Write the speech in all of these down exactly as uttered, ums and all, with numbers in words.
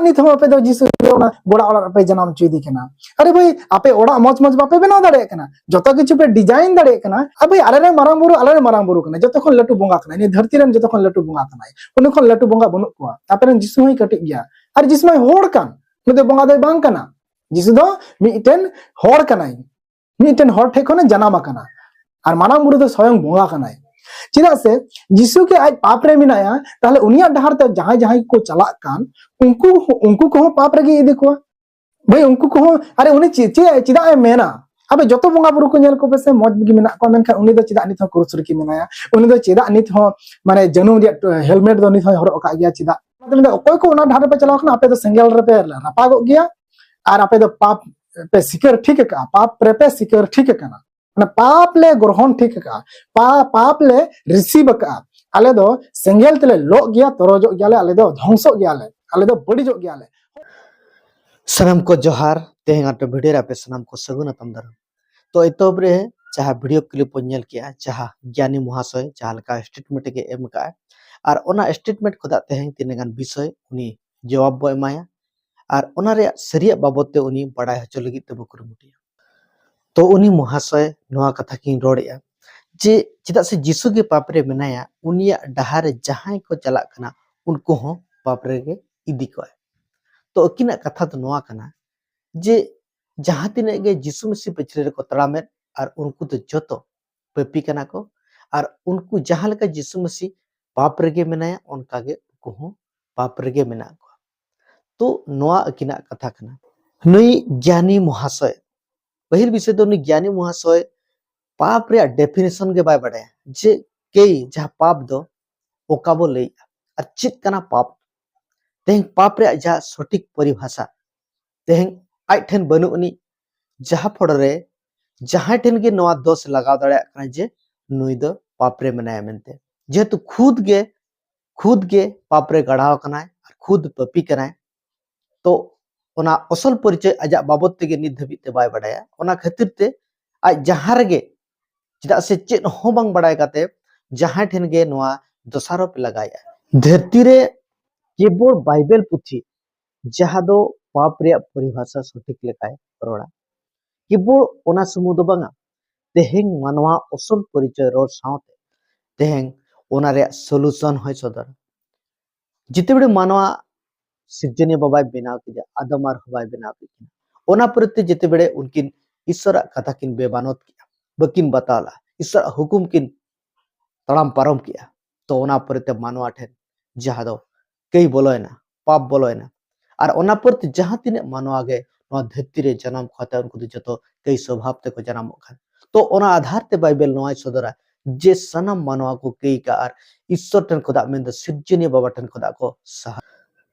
ᱱᱤᱛ ᱦᱚᱸ ᱟᱯᱮ ᱫᱚ ᱡᱤᱥᱩ ᱫᱚ ᱚᱱᱟ ᱜᱚᱲᱟ ᱚᱲᱟᱜ ᱨᱮᱯᱮ ᱡᱟᱱᱟᱢ ᱦᱚᱪᱚᱭᱮᱫᱮ ᱠᱟᱱᱟ᱾ ᱟᱨᱮ ᱵᱷᱟᱹᱭ, ᱟᱯᱮ ᱚᱲᱟᱜ ᱢᱚᱡᱽ ᱢᱚᱡᱽ ᱵᱟᱯᱮ ᱵᱮᱱᱟᱣ ᱫᱟᱲᱮᱭᱟᱜ ᱠᱟᱱᱟ, ᱡᱚᱛᱚ ᱠᱤᱪᱷᱩ ᱯᱮ design ᱫᱟᱲᱮᱭᱟᱜ ᱠᱟᱱᱟ᱾ ᱟᱨ ᱵᱷᱟᱹᱭ, ᱟᱞᱮᱨᱮᱱ ᱢᱟᱨᱟᱝ ᱵᱩᱨᱩ, ᱟᱞᱮᱨᱮᱱ ᱢᱟᱨᱟᱝ ᱵᱩᱨᱩ ᱠᱟᱱᱟᱭ, ᱡᱚᱛᱚ ᱠᱷᱚᱱ ᱞᱟᱹᱴᱩ ᱵᱚᱸᱜᱟ ᱠᱟᱱᱟᱭ, ᱱᱤᱭᱟᱹ ᱫᱷᱟᱹᱨᱛᱤ ᱨᱮᱱ ᱡᱚᱛᱚ ᱠᱷᱚᱱ ᱞᱟᱹᱴᱩ ᱵᱚᱸᱜᱟ ᱠᱟᱱᱟᱭ, ᱩᱱᱤ ᱠᱷᱚᱱ ᱞᱟᱹᱴᱩ ᱵᱚᱸᱜᱟ ᱵᱟᱹᱱᱩᱜ ᱠᱚᱣᱟ᱾ ᱟᱯᱮᱨᱮᱱ ᱡᱤᱥᱩ ᱦᱚᱸᱭ ᱠᱟᱹᱴᱤᱡ ᱜᱮᱭᱟ, ᱟᱨ ᱡᱤᱥᱩ ᱢᱟᱭ ᱦᱚᱲ ᱠᱟᱱ, ᱩᱱᱤ ᱫᱚ ᱵᱚᱸᱜᱟ ᱫᱚᱭ ᱵᱟᱝ ᱠᱟᱱᱟ᱾ ᱡᱤᱥᱩ ᱫᱚ ᱢᱤᱫᱴᱮᱱ ᱦᱚᱲ ᱠᱟᱱᱟᱭ, ᱢᱤᱫᱴᱮᱱ ᱦᱚᱲ ᱴᱷᱮᱱ ᱠᱷᱚᱱᱮ ᱡᱟᱱᱟᱢ ᱟᱠᱟᱱᱟ᱾ ᱟᱨ ᱢᱟᱨᱟᱝ ᱵᱩᱨᱩ ᱫᱚ ᱥᱚᱭᱚᱝ ᱵᱚᱸᱜᱟ ᱠᱟᱱᱟᱭ᱾ ᱪᱮᱫᱟᱜ ᱥᱮ ᱡᱤᱥᱩ ᱜᱮ ᱟᱡ ᱯᱟᱯ ᱨᱮ ᱢᱮᱱᱟᱭᱟ, ᱛᱟᱦᱞᱮ ᱩᱱᱤᱭᱟᱜ ᱰᱟᱦᱟᱨ ᱛᱮ ᱡᱟᱦᱟᱸᱭ ᱡᱟᱦᱟᱸᱭ ᱠᱚ ᱪᱟᱞᱟᱜ ᱠᱟᱱ, ᱩᱱᱠᱩ, ᱩᱱᱠᱩ ᱠᱚᱦᱚᱸ ᱯᱟᱯ ᱨᱮᱜᱮ ᱤᱫᱤ ᱠᱚᱣᱟ᱾ ᱵᱷᱟᱹᱭ, ᱩᱱᱠᱩ ᱠᱚᱦᱚᱸ, ᱟᱨᱮ, ᱩᱱᱤ ᱪᱮᱫ, ᱪᱮᱫ, ᱪᱮᱫᱟᱜ ᱮ ᱢᱮᱱᱟ? ᱟᱵᱮ, ᱡᱚᱛᱚ ᱵᱚᱸᱜᱟ ᱵᱩᱨᱩ ᱠᱚ ᱧᱮᱞ ᱠᱚᱯᱮ ᱥᱮ, ᱢᱚᱡᱽ ᱜᱮ ᱢᱮᱱᱟᱜ ᱠᱚᱣᱟ, ᱢᱮᱱᱠᱷᱟᱱ ᱩᱱᱤ ᱫᱚ ᱪᱮᱫᱟᱜ ᱱᱤᱛ ᱦᱚᱸ ᱠᱨᱩᱥ ᱨᱮᱜᱮ ᱢᱮᱱᱟᱭᱟ? ᱩᱱᱤ ᱫᱚ ᱪᱮᱫᱟᱜ ᱱᱤᱛ ᱦᱚᱸ, ᱢᱟᱱᱮ, ᱡᱟᱹᱱᱩᱢ ᱨᱮᱭᱟᱜ helmet ᱫᱚ ᱱᱤᱛ ᱦᱚᱸᱭ ᱦᱚᱨᱚᱜ ᱟᱠᱟᱫ ᱜᱮᱭᱟ? ᱪᱮᱫᱟᱜ? ᱚᱱᱟ ᱫᱚ ᱢᱮᱱᱫᱟ, ᱚᱠᱚᱭ ᱠᱚ ᱚᱱᱟ ᱰᱟᱦᱟᱨ ᱨᱮᱯᱮ ᱪᱟᱞᱟᱣ ᱠᱟᱱᱟ, ᱟᱯᱮ ᱫᱚ ᱥᱮᱸᱜᱮᱞ ᱨᱮᱯᱮ ᱨᱟᱯᱟᱜᱚᱜ ᱜᱮᱭᱟ, ᱟᱨ ᱟᱯᱮ ᱫᱚ ᱯᱟᱯ ᱯᱮ ᱥᱤᱠᱟᱹᱨ ᱴᱷᱤᱠ ᱟᱠᱟᱜᱼᱟ, ᱯᱟᱯ ᱨᱮᱯᱮ ᱥᱤᱠᱟᱹᱨ ᱴᱷᱤᱠ ᱟᱠᱟᱱᱟ, ᱢᱟᱱᱮ, ᱯᱟᱯ ᱞᱮ ᱜᱨᱚᱦᱚᱱ ᱴᱷᱤᱠ ᱟᱠᱟᱜᱼᱟ, ᱯᱟ-, ᱯᱟᱯ ᱞᱮ receive ᱟᱠᱟᱜᱼᱟ᱾ ᱟᱞᱮ ᱫᱚ ᱥᱮᱸᱜᱮᱞ ᱛᱮᱞᱮ ᱞᱚᱜ ᱜᱮᱭᱟ, ᱛᱚᱨᱚᱡᱚᱜ ᱜᱮᱭᱟᱞᱮ, ᱟᱞᱮ ᱫᱚ ᱫᱷᱚᱝᱥᱚᱜ ᱜᱮᱭᱟᱞᱮ, ᱟᱞᱮ ᱫᱚ ᱵᱟᱹᱲᱤᱡᱚᱜ ᱜᱮᱭᱟᱞᱮ᱾ ᱥᱟᱱᱟᱢ ᱠᱚ ᱡᱚᱦᱟᱨ᱾ ᱛᱮᱦᱮᱧ ᱟᱨ ᱢᱤᱫᱴᱟᱝ video ᱨᱮ ᱟᱯᱮ ᱥᱟᱱᱟᱢ ᱠᱚ ᱥᱟᱹᱜᱩᱱ ᱟᱛᱟᱝ ᱫᱟᱨᱟᱢ᱾ ᱛᱚ, ᱮᱛᱚᱦᱚᱵ ᱨᱮ ᱡᱟᱦᱟᱸ video clip ᱵᱚᱱ ᱧᱮᱞ ᱠᱮᱜᱼᱟ, ᱡᱟᱦᱟᱸ ᱜᱮᱭᱟᱱᱤ ᱢᱚᱦᱟᱥᱚᱭ ᱡᱟᱦᱟᱸ ᱞᱮᱠᱟ statement ᱮ ᱮᱢ ᱠᱟᱜᱼᱟ, ᱟᱨ ᱚᱱᱟ statement ᱠᱷᱚᱱᱟᱜ ᱛᱮᱦᱮᱧ ᱛᱤᱱᱟᱹᱜ ᱜᱟᱱ ᱵᱤᱥᱚᱭ ᱩᱱᱤ ᱡᱚᱵᱟᱵ ᱵᱚ ᱮᱢᱟᱭᱟ, ᱟᱨ ᱚᱱᱟ ᱨᱮᱭᱟᱜ ᱥᱟᱹᱨᱤᱭᱟᱜ ᱵᱟᱵᱚᱛ ᱛᱮ ᱩᱱᱤ ᱵᱟᱲᱟᱭ ᱦᱚᱪᱚ ᱞᱟᱹᱜᱤᱫ ᱛᱮᱵᱚ ᱠᱩᱨᱩᱢᱩᱴᱩᱭᱟ᱾ ᱛᱚ, ᱩᱱᱤ ᱢᱚᱦᱟᱥᱚᱭ ᱱᱚᱣᱟ ᱠᱟᱛᱷᱟ ᱠᱤᱱ ᱨᱚᱲᱮᱜᱼᱟ ᱡᱮ ᱪᱮᱫᱟᱜ ᱥᱮ ᱡᱤᱥᱩ ᱜᱮ ᱯᱟᱯ ᱨᱮ ᱢᱮᱱᱟᱭᱟ, ᱩᱱᱤᱭᱟᱜ ᱰᱟᱦᱟᱨ ᱨᱮ ᱡᱟᱦᱟᱸᱭ ᱠᱚ ᱪᱟᱞᱟᱜ ᱠᱟᱱᱟ, ᱩᱱᱠᱩ ᱦᱚᱸ ᱯᱟᱯ ᱨᱮᱜᱮ ᱤᱫᱤ ᱠᱚᱣᱟᱭ᱾ ᱛᱚ, ᱟᱹᱠᱤᱱᱟᱜ ᱠᱟᱛᱷᱟ ᱫᱚ ᱱᱚᱣᱟ ᱠᱟᱱᱟ ᱡᱮ ᱡᱟᱦᱟᱸ ᱛᱤᱱᱟᱹᱜ ᱜᱮ ᱡᱤᱥᱩ ᱢᱟᱹᱥᱤ ᱯᱟᱹᱪᱷᱞᱟᱹ ᱨᱮᱠᱚ ᱛᱟᱲᱟᱢᱮᱫ, ᱟᱨ ᱩᱱᱠᱩ ᱫᱚ ᱡᱚᱛᱚ ᱯᱟᱹᱯᱤ ᱠᱟᱱᱟ ᱠᱚ, ᱟᱨ ᱩᱱᱠᱩ ᱡᱟᱦᱟᱸ ᱞᱮᱠᱟ ᱡᱤᱥᱩ ᱢᱟᱹᱥᱤ ᱯᱟᱯ ᱨᱮᱜᱮ ᱢᱮᱱᱟᱭᱟ, ᱚᱱᱠᱟ ᱜᱮ ᱩᱱᱠᱩ ᱦᱚᱸ ᱯᱟᱯ ᱨᱮᱜᱮ ᱢᱮᱱᱟᱜ ᱠᱚᱣᱟ᱾ ᱛᱚ, ᱱᱚᱣᱟ ᱟᱹᱠᱤᱱᱟᱜ ᱠᱟᱛᱷᱟ ᱠᱟᱱᱟ᱾ ᱱᱩᱭ ᱜᱮᱭᱟᱱᱤ ᱢᱚᱦᱟᱥᱚᱭ, ᱯᱟᱹᱦᱤᱞ ᱵᱤᱥᱚᱭ ᱫᱚ ᱩᱱᱤ ᱜᱮᱭᱟᱱᱤ ᱢᱚᱦᱟᱥᱚᱭ ᱯᱟᱯ ᱨᱮᱭᱟᱜ definition ᱜᱮ ᱵᱟᱭ ᱵᱟᱰᱟᱭᱟ, ᱡᱮ ᱠᱮᱭ ᱡᱟᱦᱟᱸ ᱯᱟᱯ ᱫᱚ ᱚᱠᱟ ᱵᱚ ᱞᱟᱹᱭᱮᱜᱼᱟ ᱟᱨ ᱪᱮᱫ ᱠᱟᱱᱟ ᱯᱟᱯ᱾ ᱛᱮᱦᱮᱧ ᱯᱟᱯ ᱨᱮᱭᱟᱜ ᱡᱟᱦᱟᱸ ᱥᱚᱴᱷᱤᱠ ᱯᱚᱨᱤᱵᱷᱟᱥᱟ ᱛᱮᱦᱮᱧ ᱟᱡ ᱴᱷᱮᱱ ᱵᱟᱹᱱᱩᱜ ᱟᱹᱱᱤᱡ, ᱡᱟᱦᱟᱸ ᱯᱷᱚᱲᱚ ᱨᱮ ᱡᱟᱦᱟᱸᱭ ᱴᱷᱮᱱ ᱜᱮ ᱱᱚᱣᱟ ᱫᱳᱥ ᱞᱟᱜᱟᱣ ᱫᱟᱲᱮᱭᱟᱜ ᱠᱟᱱᱟ ᱡᱮ ᱱᱩᱭ ᱫᱚ ᱯᱟᱯ ᱨᱮ ᱢᱮᱱᱟᱭᱟ ᱢᱮᱱᱛᱮ, ᱡᱮᱦᱮᱛᱩ ᱠᱷᱩᱫ ᱜᱮ, ᱠᱷᱩᱫ ᱜᱮ ᱯᱟᱯ ᱨᱮ ᱜᱟᱲᱟᱣ ᱟᱠᱟᱱᱟᱭ ᱟᱨ ᱠᱷᱩᱫ ᱯᱟᱯᱤ ᱠᱟᱱᱟᱭ᱾ ᱛᱚ, ᱚᱱᱟ ᱟᱥᱚᱞ ᱯᱚᱨᱤᱪᱚᱭ ᱟᱡᱟᱜ ᱵᱟᱵᱚᱛ ᱛᱮᱜᱮ ᱱᱤᱛ ᱫᱷᱟᱹᱵᱤᱡ ᱛᱮ ᱵᱟᱭ ᱵᱟᱰᱟᱭᱟ᱾ ᱚᱱᱟ ᱠᱷᱟᱹᱛᱤᱨ ᱛᱮ ᱟᱡ ᱡᱟᱦᱟᱸ ᱨᱮᱜᱮ, ᱪᱮᱫᱟᱜ ᱥᱮ ᱪᱮᱫ ᱦᱚᱸ ᱵᱟᱝ ᱵᱟᱰᱟᱭ ᱠᱟᱛᱮ ᱡᱟᱦᱟᱸᱭ ᱴᱷᱮᱱ ᱜᱮ ᱱᱚᱣᱟ ᱫᱚᱥᱟᱨᱚᱯ ᱮ ᱞᱟᱜᱟᱭᱮᱜᱼᱟ᱾ ᱫᱷᱟᱹᱨᱛᱤ ᱨᱮ ᱠᱮᱵᱚᱞ ᱵᱟᱭᱵᱮᱞ ᱯᱩᱛᱷᱤ ᱡᱟᱦᱟᱸ ᱫᱚ ᱯᱟᱯ ᱨᱮᱭᱟᱜ ᱯᱚᱨᱤᱵᱷᱟᱥᱟ ᱥᱚᱴᱷᱤᱠ ᱞᱮᱠᱟᱭ ᱨᱚᱲᱟ᱾ ᱠᱮᱵᱚᱞ ᱚᱱᱟ ᱥᱩᱢᱩᱝ ᱫᱚ ᱵᱟᱝᱟ, ᱛᱮᱦᱮᱧ ᱢᱟᱱᱣᱟ ᱚᱥᱚᱞ ᱯᱚᱨᱤᱪᱚᱭ ᱨᱚᱲ ᱥᱟᱶᱛᱮ ᱛᱮᱦᱮᱧ ᱚᱱᱟ ᱨᱮᱭᱟᱜ ᱥᱚᱞᱩᱥᱚᱱ ᱦᱚᱸᱭ ᱥᱚᱫᱚᱨᱟ᱾ ᱡᱮᱛᱮ ᱵᱮᱲᱮ ᱢᱟᱱᱣᱟ ᱥᱤᱨᱡᱚᱱᱤᱭᱟᱹ ᱵᱟᱵᱟᱭ ᱵᱮᱱᱟᱣ ᱠᱮᱫᱮᱭᱟ, ᱟᱫᱚᱢ ᱟᱨ ᱦᱚᱵᱟᱭ ᱵᱮᱱᱟᱣ ᱠᱮᱫ ᱠᱤᱱᱟ, ᱚᱱᱟ ᱯᱚᱨᱮᱛᱮ ᱡᱮᱛᱮ ᱵᱮᱲᱮ ᱩᱱᱠᱤᱱ ᱤᱥᱚᱨᱟᱜ ᱠᱟᱛᱷᱟ ᱠᱤᱱ ᱵᱮᱵᱟᱱᱚᱛ ᱠᱮᱫᱼᱟ, ᱵᱟᱹᱠᱤᱱ ᱵᱟᱛᱟᱣ ᱞᱮᱫᱼᱟ, ᱤᱥᱚᱨᱟᱜ ᱦᱩᱠᱩᱢ ᱠᱤᱱ ᱛᱟᱲᱟᱢ ᱯᱟᱨᱚᱢ ᱠᱮᱫᱼᱟ᱾ ᱛᱚ ᱚᱱᱟ ᱯᱚᱨᱮᱛᱮ ᱢᱟᱱᱣᱟ ᱴᱷᱮᱱ ᱡᱟᱦᱟᱸ ᱫᱚ ᱠᱟᱹᱭ ᱵᱚᱞᱚᱭᱮᱱᱟ, ᱯᱟᱯ ᱵᱚᱞᱚᱭᱮᱱᱟ, ᱟᱨ ᱚᱱᱟ ᱯᱚᱨᱮᱛᱮ ᱡᱟᱦᱟᱸ ᱛᱤᱱᱟᱹᱜ ᱢᱟᱱᱣᱟ ᱜᱮ ᱱᱚᱣᱟ ᱫᱷᱟᱹᱨᱛᱤ ᱨᱮ ᱡᱟᱱᱟᱢ ᱠᱟᱛᱮ ᱩᱱᱠᱩ ᱫᱚ ᱡᱚᱛᱚ ᱠᱟᱹᱭ ᱥᱚᱵᱷᱟᱵ ᱛᱮᱠᱚ ᱡᱟᱱᱟᱢᱚᱜ ᱠᱟᱱᱟ᱾ ᱛᱚ ᱚᱱᱟ ᱟᱫᱷᱟᱨ ᱛᱮ ᱵᱟᱭᱵᱮᱞ ᱱᱚᱣᱟᱭ ᱥᱚᱫᱚᱨᱟ ᱡᱮ ᱥᱟᱱᱟᱢ ᱢᱟᱱᱣᱟ ᱠᱚ ᱠᱟᱹᱭ ᱠᱟᱜᱼᱟ ᱟᱨ ᱤᱥᱥᱚᱨ ᱴᱷᱮᱱ ᱠᱷᱚᱱᱟᱜ ᱢᱮᱱᱫᱚ ᱥᱤᱨᱡᱚᱱᱤᱭᱟᱹ ᱵᱟᱵᱟ ᱴᱷᱮᱱ ᱠᱷᱚᱱᱟᱜ ᱠᱚ ᱥᱟᱦᱟ᱾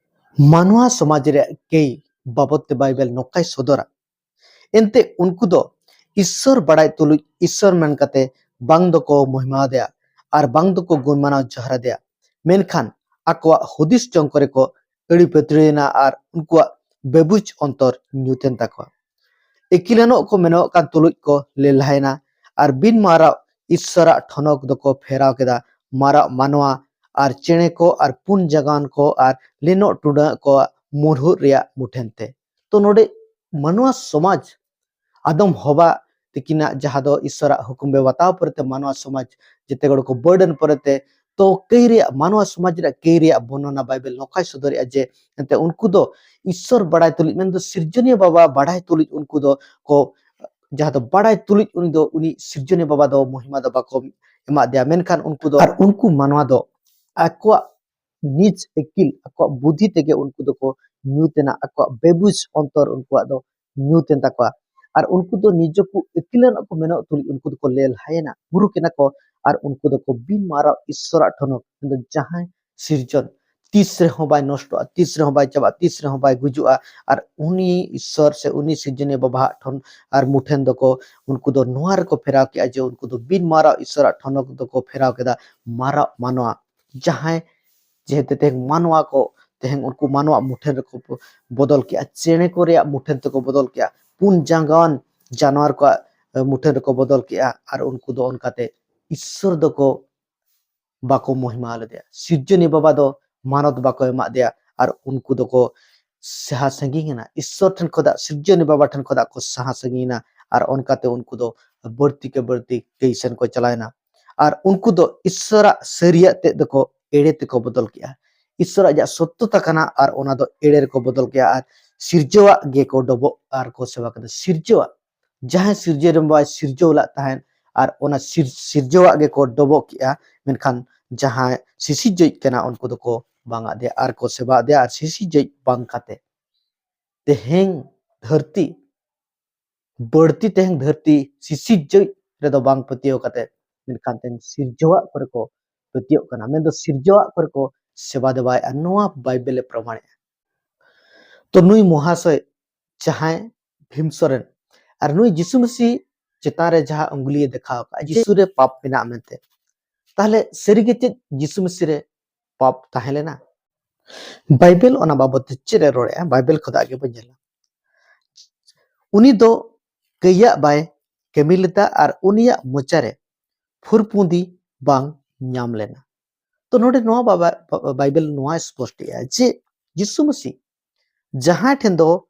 ᱢᱟᱱᱣᱟ ᱥᱚᱢᱟᱡᱽ ᱨᱮᱭᱟᱜ ᱠᱟᱹᱭ ᱵᱟᱵᱚᱫ ᱛᱮ ᱵᱟᱭᱵᱮᱞ ᱱᱚᱝᱠᱟᱭ ᱥᱚᱫᱚᱨᱟ, ᱮᱱᱛᱮ ᱩᱱᱠᱩ ᱫᱚ ᱤᱥᱥᱚᱨ ᱵᱟᱲᱟᱭ ᱛᱩᱞᱩᱡ ᱤᱥᱥᱚᱨ ᱢᱮᱱ ᱠᱟᱛᱮ ᱵᱟᱝ ᱫᱚᱠᱚ ᱢᱚᱦᱤᱢᱟ ᱟᱫᱮᱭᱟ ᱟᱨ ᱵᱟᱝ ᱫᱚᱠᱚ ᱜᱩᱱ ᱢᱟᱱᱟᱣ ᱡᱚᱦᱟᱨ ᱟᱫᱮᱭᱟ, ᱢᱮᱱᱠᱷᱟᱱ ᱟᱠᱚᱣᱟᱜ ᱦᱩᱫᱤᱥ ᱡᱚᱝ ᱠᱚᱨᱮ ᱠᱚ ᱟᱹᱲᱤ ᱯᱟᱹᱛᱲᱟᱹᱭᱮᱱᱟ ᱟᱨ ᱩᱱᱠᱩᱣᱟᱜ ᱵᱮᱵᱩᱡ ᱚᱱᱛᱚᱨ ᱧᱩᱛᱮᱱ ᱛᱟᱠᱚᱣᱟ᱾ ᱤᱠᱤᱞᱟᱱᱚᱜ ᱠᱚ ᱢᱮᱱᱚᱜ ᱠᱟᱱ ᱛᱩᱞᱩᱡ ᱠᱚ ᱞᱮᱞᱦᱟᱭᱮᱱᱟ ᱟᱨ ᱵᱤᱱ ᱢᱟᱨᱟᱣ ᱤᱥᱥᱚᱨᱟᱜ ᱴᱷᱚᱱᱚᱠ ᱫᱚᱠᱚ ᱯᱷᱮᱨᱟᱣ ᱠᱮᱫᱟ᱾ ᱢᱟᱨᱟᱜ ᱢᱟᱱᱣᱟ ᱟᱨ ᱪᱮᱬᱮ ᱠᱚ ᱟᱨ ᱯᱩᱱ ᱡᱟᱸᱜᱟᱣᱟᱱ ᱠᱚ ᱟᱨ ᱞᱮᱱᱚᱜ ᱴᱩᱰᱟᱹᱜ ᱠᱚᱣᱟᱜ ᱢᱩᱲᱦᱩᱫ ᱨᱮᱭᱟᱜ ᱢᱩᱴᱷᱟᱹᱱ ᱛᱮ᱾ ᱛᱚ ᱱᱚᱰᱮ ᱢᱟᱱᱣᱟ ᱥᱚᱢᱟᱡᱽ ᱟᱫᱚᱢ ᱦᱚᱵᱟ ᱛᱤᱠᱤᱱᱟᱜ ᱡᱟᱦᱟᱸ ᱫᱚ ᱤᱥᱥᱚᱨᱟᱜ ᱦᱩᱠᱩᱢ ᱵᱮ ᱵᱟᱛᱟᱣ ᱯᱚᱨᱮᱛᱮ ᱢᱟᱱᱣᱟ ᱥᱚᱢᱟᱡᱽ ᱡᱮᱛᱮ ᱜᱚᱲ ᱠᱚ ᱵᱟᱹᱨᱰᱮᱱ ᱯᱚᱨᱮᱛᱮ, ᱛᱚ ᱠᱟᱹᱭ ᱨᱮᱭᱟᱜ, ᱢᱟᱱᱣᱟ ᱥᱚᱢᱟᱡᱽ ᱨᱮᱭᱟᱜ ᱠᱟᱹᱭ ᱨᱮᱭᱟᱜ ᱵᱚᱨᱱᱚᱱᱟ ᱵᱟᱭᱵᱮᱞ ᱱᱚᱝᱠᱟᱭ ᱥᱚᱫᱚᱨᱮᱜᱼᱟ ᱡᱮ ᱮᱱᱛᱮ ᱩᱱᱠᱩ ᱫᱚ ᱤᱥᱥᱚᱨ ᱵᱟᱲᱟᱭ ᱛᱩᱞᱩᱡ, ᱢᱮᱱᱫᱚ ᱥᱤᱨᱡᱚᱱᱤᱭᱟᱹ ᱵᱟᱵᱟ ᱵᱟᱲᱟᱭ ᱛᱩᱞᱩᱡ ᱩᱱᱠᱩ ᱫᱚ ᱠᱚ, ᱡᱟᱦᱟᱸ ᱫᱚ ᱵᱟᱲᱟᱭ ᱛᱩᱞᱩᱡ ᱩᱱᱤ ᱫᱚ, ᱩᱱᱤ ᱥᱤᱨᱡᱚᱱᱤᱭᱟᱹ ᱵᱟᱵᱟ ᱫᱚ ᱢᱚᱦᱤᱢᱟ ᱫᱚ ᱵᱟᱠᱚ ᱮᱢᱟᱫ ᱫᱮᱭᱟ, ᱢᱮᱱᱠᱷᱟᱱ ᱩᱱᱠᱩ ᱫᱚ ᱟᱨ ᱩᱱᱠᱩ ᱢᱟᱱᱣᱟ ᱫᱚ ᱟᱠᱚᱣᱟᱜ ᱱᱤᱡ ᱟᱹᱠᱤᱞ, ᱟᱠᱚᱣᱟᱜ ᱵᱩᱫᱷᱤ ᱛᱮᱜᱮ ᱩᱱᱠᱩ ᱫᱚᱠᱚ ᱧᱩᱛ ᱮᱱᱟ, ᱟᱠᱚᱣᱟᱜ ᱵᱮᱵᱩᱡ ᱚᱱᱛᱚᱨ ᱩᱱᱠᱩᱣᱟᱜ ᱫᱚ ᱧᱩᱛ ᱮᱱ ᱛᱟᱠᱚᱣᱟ᱾ ᱟᱨ ᱩᱱᱠᱩ ᱫᱚ ᱱᱤᱡᱮ ᱠᱚ ᱟᱹᱠᱤᱞᱟᱱ ᱠᱚ ᱢᱮᱱᱚᱜ ᱛᱩᱞᱩᱡ ᱩᱱᱠᱩ ᱫᱚᱠᱚ ᱞᱮᱞᱦᱟᱭᱮᱱᱟ, ᱢᱩᱨᱩᱠ ᱮᱱᱟ ᱠᱚ, ᱟᱨ ᱩᱱᱠᱩ ᱫᱚᱠᱚ ᱵᱤᱱ ᱢᱟᱨᱟᱣ ᱤᱥᱥᱚᱨᱟᱜ ᱴᱷᱚᱱᱚᱠ, ᱢᱮᱱᱫᱚ ᱡᱟᱦᱟᱸᱭ ᱥᱤᱨᱡᱚᱱ ᱛᱤᱥ ᱨᱮᱦᱚᱸ ᱵᱟᱭ ᱱᱚᱥᱴᱚᱜᱼᱟ, ᱛᱤᱥ ᱨᱮᱦᱚᱸ ᱵᱟᱭ ᱪᱟᱵᱟᱜᱼᱟ, ᱛᱤᱥ ᱨᱮᱦᱚᱸ ᱵᱟᱭ ᱜᱩᱡᱩᱜᱼᱟ᱾ ᱟᱨ ᱩᱱᱤ ᱤᱥᱥᱚᱨ ᱥᱮ ᱩᱱᱤ ᱥᱤᱨᱡᱚᱱᱤᱭᱟᱹ ᱵᱟᱵᱟᱣᱟᱜ ᱴᱷᱚᱱ ᱟᱨ ᱢᱩᱴᱷᱟᱹᱱ ᱫᱚᱠᱚ, ᱩᱱᱠᱩ ᱫᱚ ᱱᱚᱣᱟ ᱨᱮᱠᱚ ᱯᱷᱮᱨᱟᱣ ᱠᱮᱜᱼᱟ ᱡᱮ ᱩᱱᱠᱩ ᱫᱚ ᱵᱤᱱ ᱢᱟᱨᱟᱣ ᱤᱥᱥᱚᱨᱟᱜ ᱴᱷᱚᱱᱚᱠ ᱫᱚᱠᱚ ᱯᱷᱮᱨᱟᱣ ᱠᱮᱫᱟ ᱢᱟᱨᱟᱜ ᱢᱟᱱᱣᱟ᱾ ᱡᱟᱦᱟᱸᱭ ᱡᱮᱦᱮᱛᱩ ᱛᱮᱦᱮᱧ ᱢᱟᱱᱣᱟ ᱠᱚ, ᱛᱮᱦᱮᱧ ᱩᱱᱠᱩ ᱢᱟᱱᱣᱟ ᱢᱩᱴᱷᱟᱹᱱ ᱨᱮᱠᱚ ᱵᱚ-, ᱵᱚᱫᱚᱞ ᱠᱮᱜᱼᱟ, ᱪᱮᱬᱮ ᱠᱚ ᱨᱮᱭᱟᱜ ᱢᱩᱴᱷᱟᱹᱱ ᱛᱮᱠᱚ ᱵᱚᱫᱚᱞ ᱠᱮᱜᱼᱟ, ᱯᱩᱱ ᱡᱟᱸᱜᱟᱣᱟᱱ ᱡᱟᱱᱣᱟᱨ ᱠᱚᱣᱟᱜ, ᱮ, ᱢᱩᱴᱷᱟᱹᱱ ᱨᱮᱠᱚ ᱵᱚᱫᱚᱞ ᱠᱮᱜᱼᱟ᱾ ᱟᱨ ᱩᱱᱠᱩ ᱫᱚ ᱚᱱᱠᱟᱛᱮ ᱤᱥᱥᱚᱨ ᱫᱚᱠᱚ ᱵᱟᱠᱚ ᱢᱚᱦᱤᱢᱟ ᱞᱮᱫᱮᱭᱟ, ᱥᱤᱨᱡᱚᱱᱤᱭᱟᱹ ᱵᱟᱵᱟ ᱫᱚ ᱢᱟᱱᱚᱛ ᱵᱟᱠᱚ ᱮᱢᱟᱫ ᱫᱮᱭᱟ᱾ ᱟᱨ ᱩᱱᱠᱩ ᱫᱚᱠᱚ ᱥᱟᱦᱟ ᱥᱟᱺᱜᱤᱧ ᱮᱱᱟ᱾ ᱤᱥᱥᱚᱨ ᱴᱷᱮᱱ ᱠᱷᱚᱱᱟᱜ, ᱥᱤᱨᱡᱚᱱᱤ ᱵᱟᱵᱟ ᱴᱷᱮᱱ ᱠᱷᱚᱱᱟᱜ ᱠᱚ ᱥᱟᱦᱟ ᱥᱟᱺᱜᱤᱧ ᱮᱱᱟ᱾ ᱟᱨ ᱚᱱᱠᱟᱛᱮ ᱩᱱᱠᱩ ᱫᱚ ᱵᱟᱹᱲᱛᱤ ᱠᱮ ᱵᱟᱹᱲᱛᱤ ᱠᱟᱹᱭ ᱥᱮᱱ ᱠᱚ ᱪᱟᱞᱟᱣ ᱮᱱᱟ᱾ ᱟᱨ ᱩᱱᱠᱩ ᱫᱚ ᱤᱥᱥᱚᱨᱟᱜ ᱥᱟᱹᱨᱤᱭᱟᱜ ᱛᱮᱫ ᱫᱚᱠᱚ ᱮᱲᱮ ᱛᱮᱠᱚ ᱵᱚᱫᱚᱞ ᱠᱮᱜᱼᱟ᱾ ᱤᱥᱥᱚᱨᱟᱜ ᱡᱟᱦᱟᱸ ᱥᱚᱛᱛᱚᱛᱟ ᱠᱟᱱᱟ, ᱟᱨ ᱚᱱᱟ ᱫᱚ ᱮᱲᱮ ᱨᱮᱠᱚ ᱵᱚᱫᱚᱞ ᱠᱮᱜᱼᱟ᱾ ᱟᱨ ᱥᱤᱨᱡᱟᱹᱣᱟᱜ ᱜᱮᱠᱚ ᱰᱚᱵᱚᱜ ᱟᱨ ᱠᱚ ᱥᱮᱵᱟ ᱠᱮᱫᱟ᱾ ᱥᱤᱨᱡᱟᱹᱣᱟᱜ, ᱡᱟᱦᱟᱸᱭ ᱥᱤᱨᱡᱟᱹᱣ ᱨᱮᱱ ᱵᱟᱵᱟᱭ ᱥᱤᱨᱡᱟᱹᱣ ᱞᱮᱫ ᱛᱟᱦᱮᱸᱫ, ᱟᱨ ᱚᱱᱟ ᱥᱤᱨ-, ᱥᱤᱨᱡᱟᱹᱣᱟᱜ ᱜᱮᱠᱚ ᱰᱚᱵᱚᱜ ᱠᱮᱜᱼᱟ᱾ ᱢᱮᱱᱠᱷᱟᱱ ᱡᱟᱦᱟᱸᱭ ᱥᱤᱥᱤᱨᱡᱟᱹᱣᱤᱡ ᱠᱟᱱᱟ, ᱩᱱᱠᱩ ᱫᱚᱠᱚ ᱵᱟᱝ ᱟᱫᱮᱭᱟ ᱟᱨ ᱠᱚ ᱥᱮᱵᱟ ᱟᱫᱮᱭᱟ, ᱟᱨ ᱥᱤᱥᱤᱨᱡᱟᱹᱣᱤᱡ ᱵᱟᱝ ᱠᱟᱛᱮ ᱛᱮᱦᱮᱧ ᱫᱷᱟᱹᱨᱛᱤ, ᱵᱟᱹᱲᱛᱤ ᱛᱮᱦᱮᱧ ᱫᱷᱟᱹᱨᱛᱤ ᱥᱤᱥᱤᱨᱡᱟᱹᱣᱤᱡ ᱨᱮᱫᱚ ᱵᱟᱝ ᱯᱟᱹᱛᱭᱟᱹᱣ ᱠᱟᱛᱮ, ᱢᱮᱱᱠᱷᱟᱱ ᱛᱮᱦᱮᱧ ᱥᱤᱨᱡᱟᱹᱣᱟᱜ ᱠᱚᱨᱮ ᱠᱚ ᱯᱟᱹᱛᱭᱟᱹᱣ ᱠᱟᱱᱟ, ᱢᱮᱱᱫᱚ ᱥᱤᱨᱡᱟᱹᱣᱟᱜ ᱠᱚᱨᱮ ᱠᱚ ᱥᱮᱵᱟ ᱫᱮᱵᱟᱭᱮᱫᱼᱟ᱾ ᱱᱚᱣᱟ ᱵᱟᱭᱵᱮᱞᱮ ᱯᱨᱚᱢᱟᱬᱮᱜᱼᱟ᱾ ᱛᱚ ᱱᱩᱭ ᱢᱚᱦᱟᱥᱚᱭ ᱡᱟᱦᱟᱸᱭ ᱵᱷᱤᱢ ᱥᱚᱨᱮᱱ, ᱟᱨ ᱱᱩᱭ ᱡᱤᱥᱩ ᱢᱟᱹᱥᱤ ᱪᱮᱛᱟᱱ ᱨᱮ ᱡᱟᱦᱟᱸ ᱩᱝᱜᱩᱞᱤᱭᱮ ᱫᱮᱠᱷᱟᱣ ᱟᱠᱟᱫᱼᱟ, ᱡᱤᱥᱩ ᱨᱮ ᱯᱟᱯ ᱢᱮᱱᱟᱜᱼᱟ ᱢᱮᱱᱛᱮ, ᱛᱟᱦᱞᱮ ᱥᱟᱹᱨᱤᱜᱮ ᱪᱮᱫ ᱡᱤᱥᱩ ᱢᱟᱹᱥᱤ ᱨᱮ ᱯᱟᱯ ᱛᱟᱦᱮᱸ ᱞᱮᱱᱟ? ᱵᱟᱭᱵᱮᱞ ᱚᱱᱟ ᱵᱟᱵᱚᱛ ᱛᱮ ᱪᱮᱫ ᱮ ᱨᱚᱲᱮᱫᱼᱟ? ᱵᱟᱭᱵᱮᱞ ᱠᱷᱚᱱᱟᱜ ᱜᱮᱵᱚᱱ ᱧᱮᱞᱟ᱾ ᱩᱱᱤ ᱫᱚ ᱠᱟᱹᱭᱟᱜ ᱵᱟᱭ ᱠᱟᱹᱢᱤ ᱞᱮᱫᱟ ᱟᱨ ᱩᱱᱤᱭᱟᱜ ᱢᱚᱪᱟ ᱨᱮ ᱯᱷᱩᱨᱯᱩᱸᱫᱤ ᱵᱟᱝ ᱧᱟᱢ ᱞᱮᱱᱟ᱾ ᱛᱚ ᱱᱚᱰᱮ ᱱᱚᱣᱟ ᱵᱟᱵᱟ-, ᱵᱟᱭᱵᱮᱞ ᱱᱚᱣᱟ ᱥᱯᱚᱥᱴᱮᱜᱼᱟ ᱡᱮ ᱡᱤᱥᱩ ᱢᱟᱹᱥᱤ ᱡᱟᱦᱟᱸᱭ ᱴᱷᱮᱱ ᱫᱚ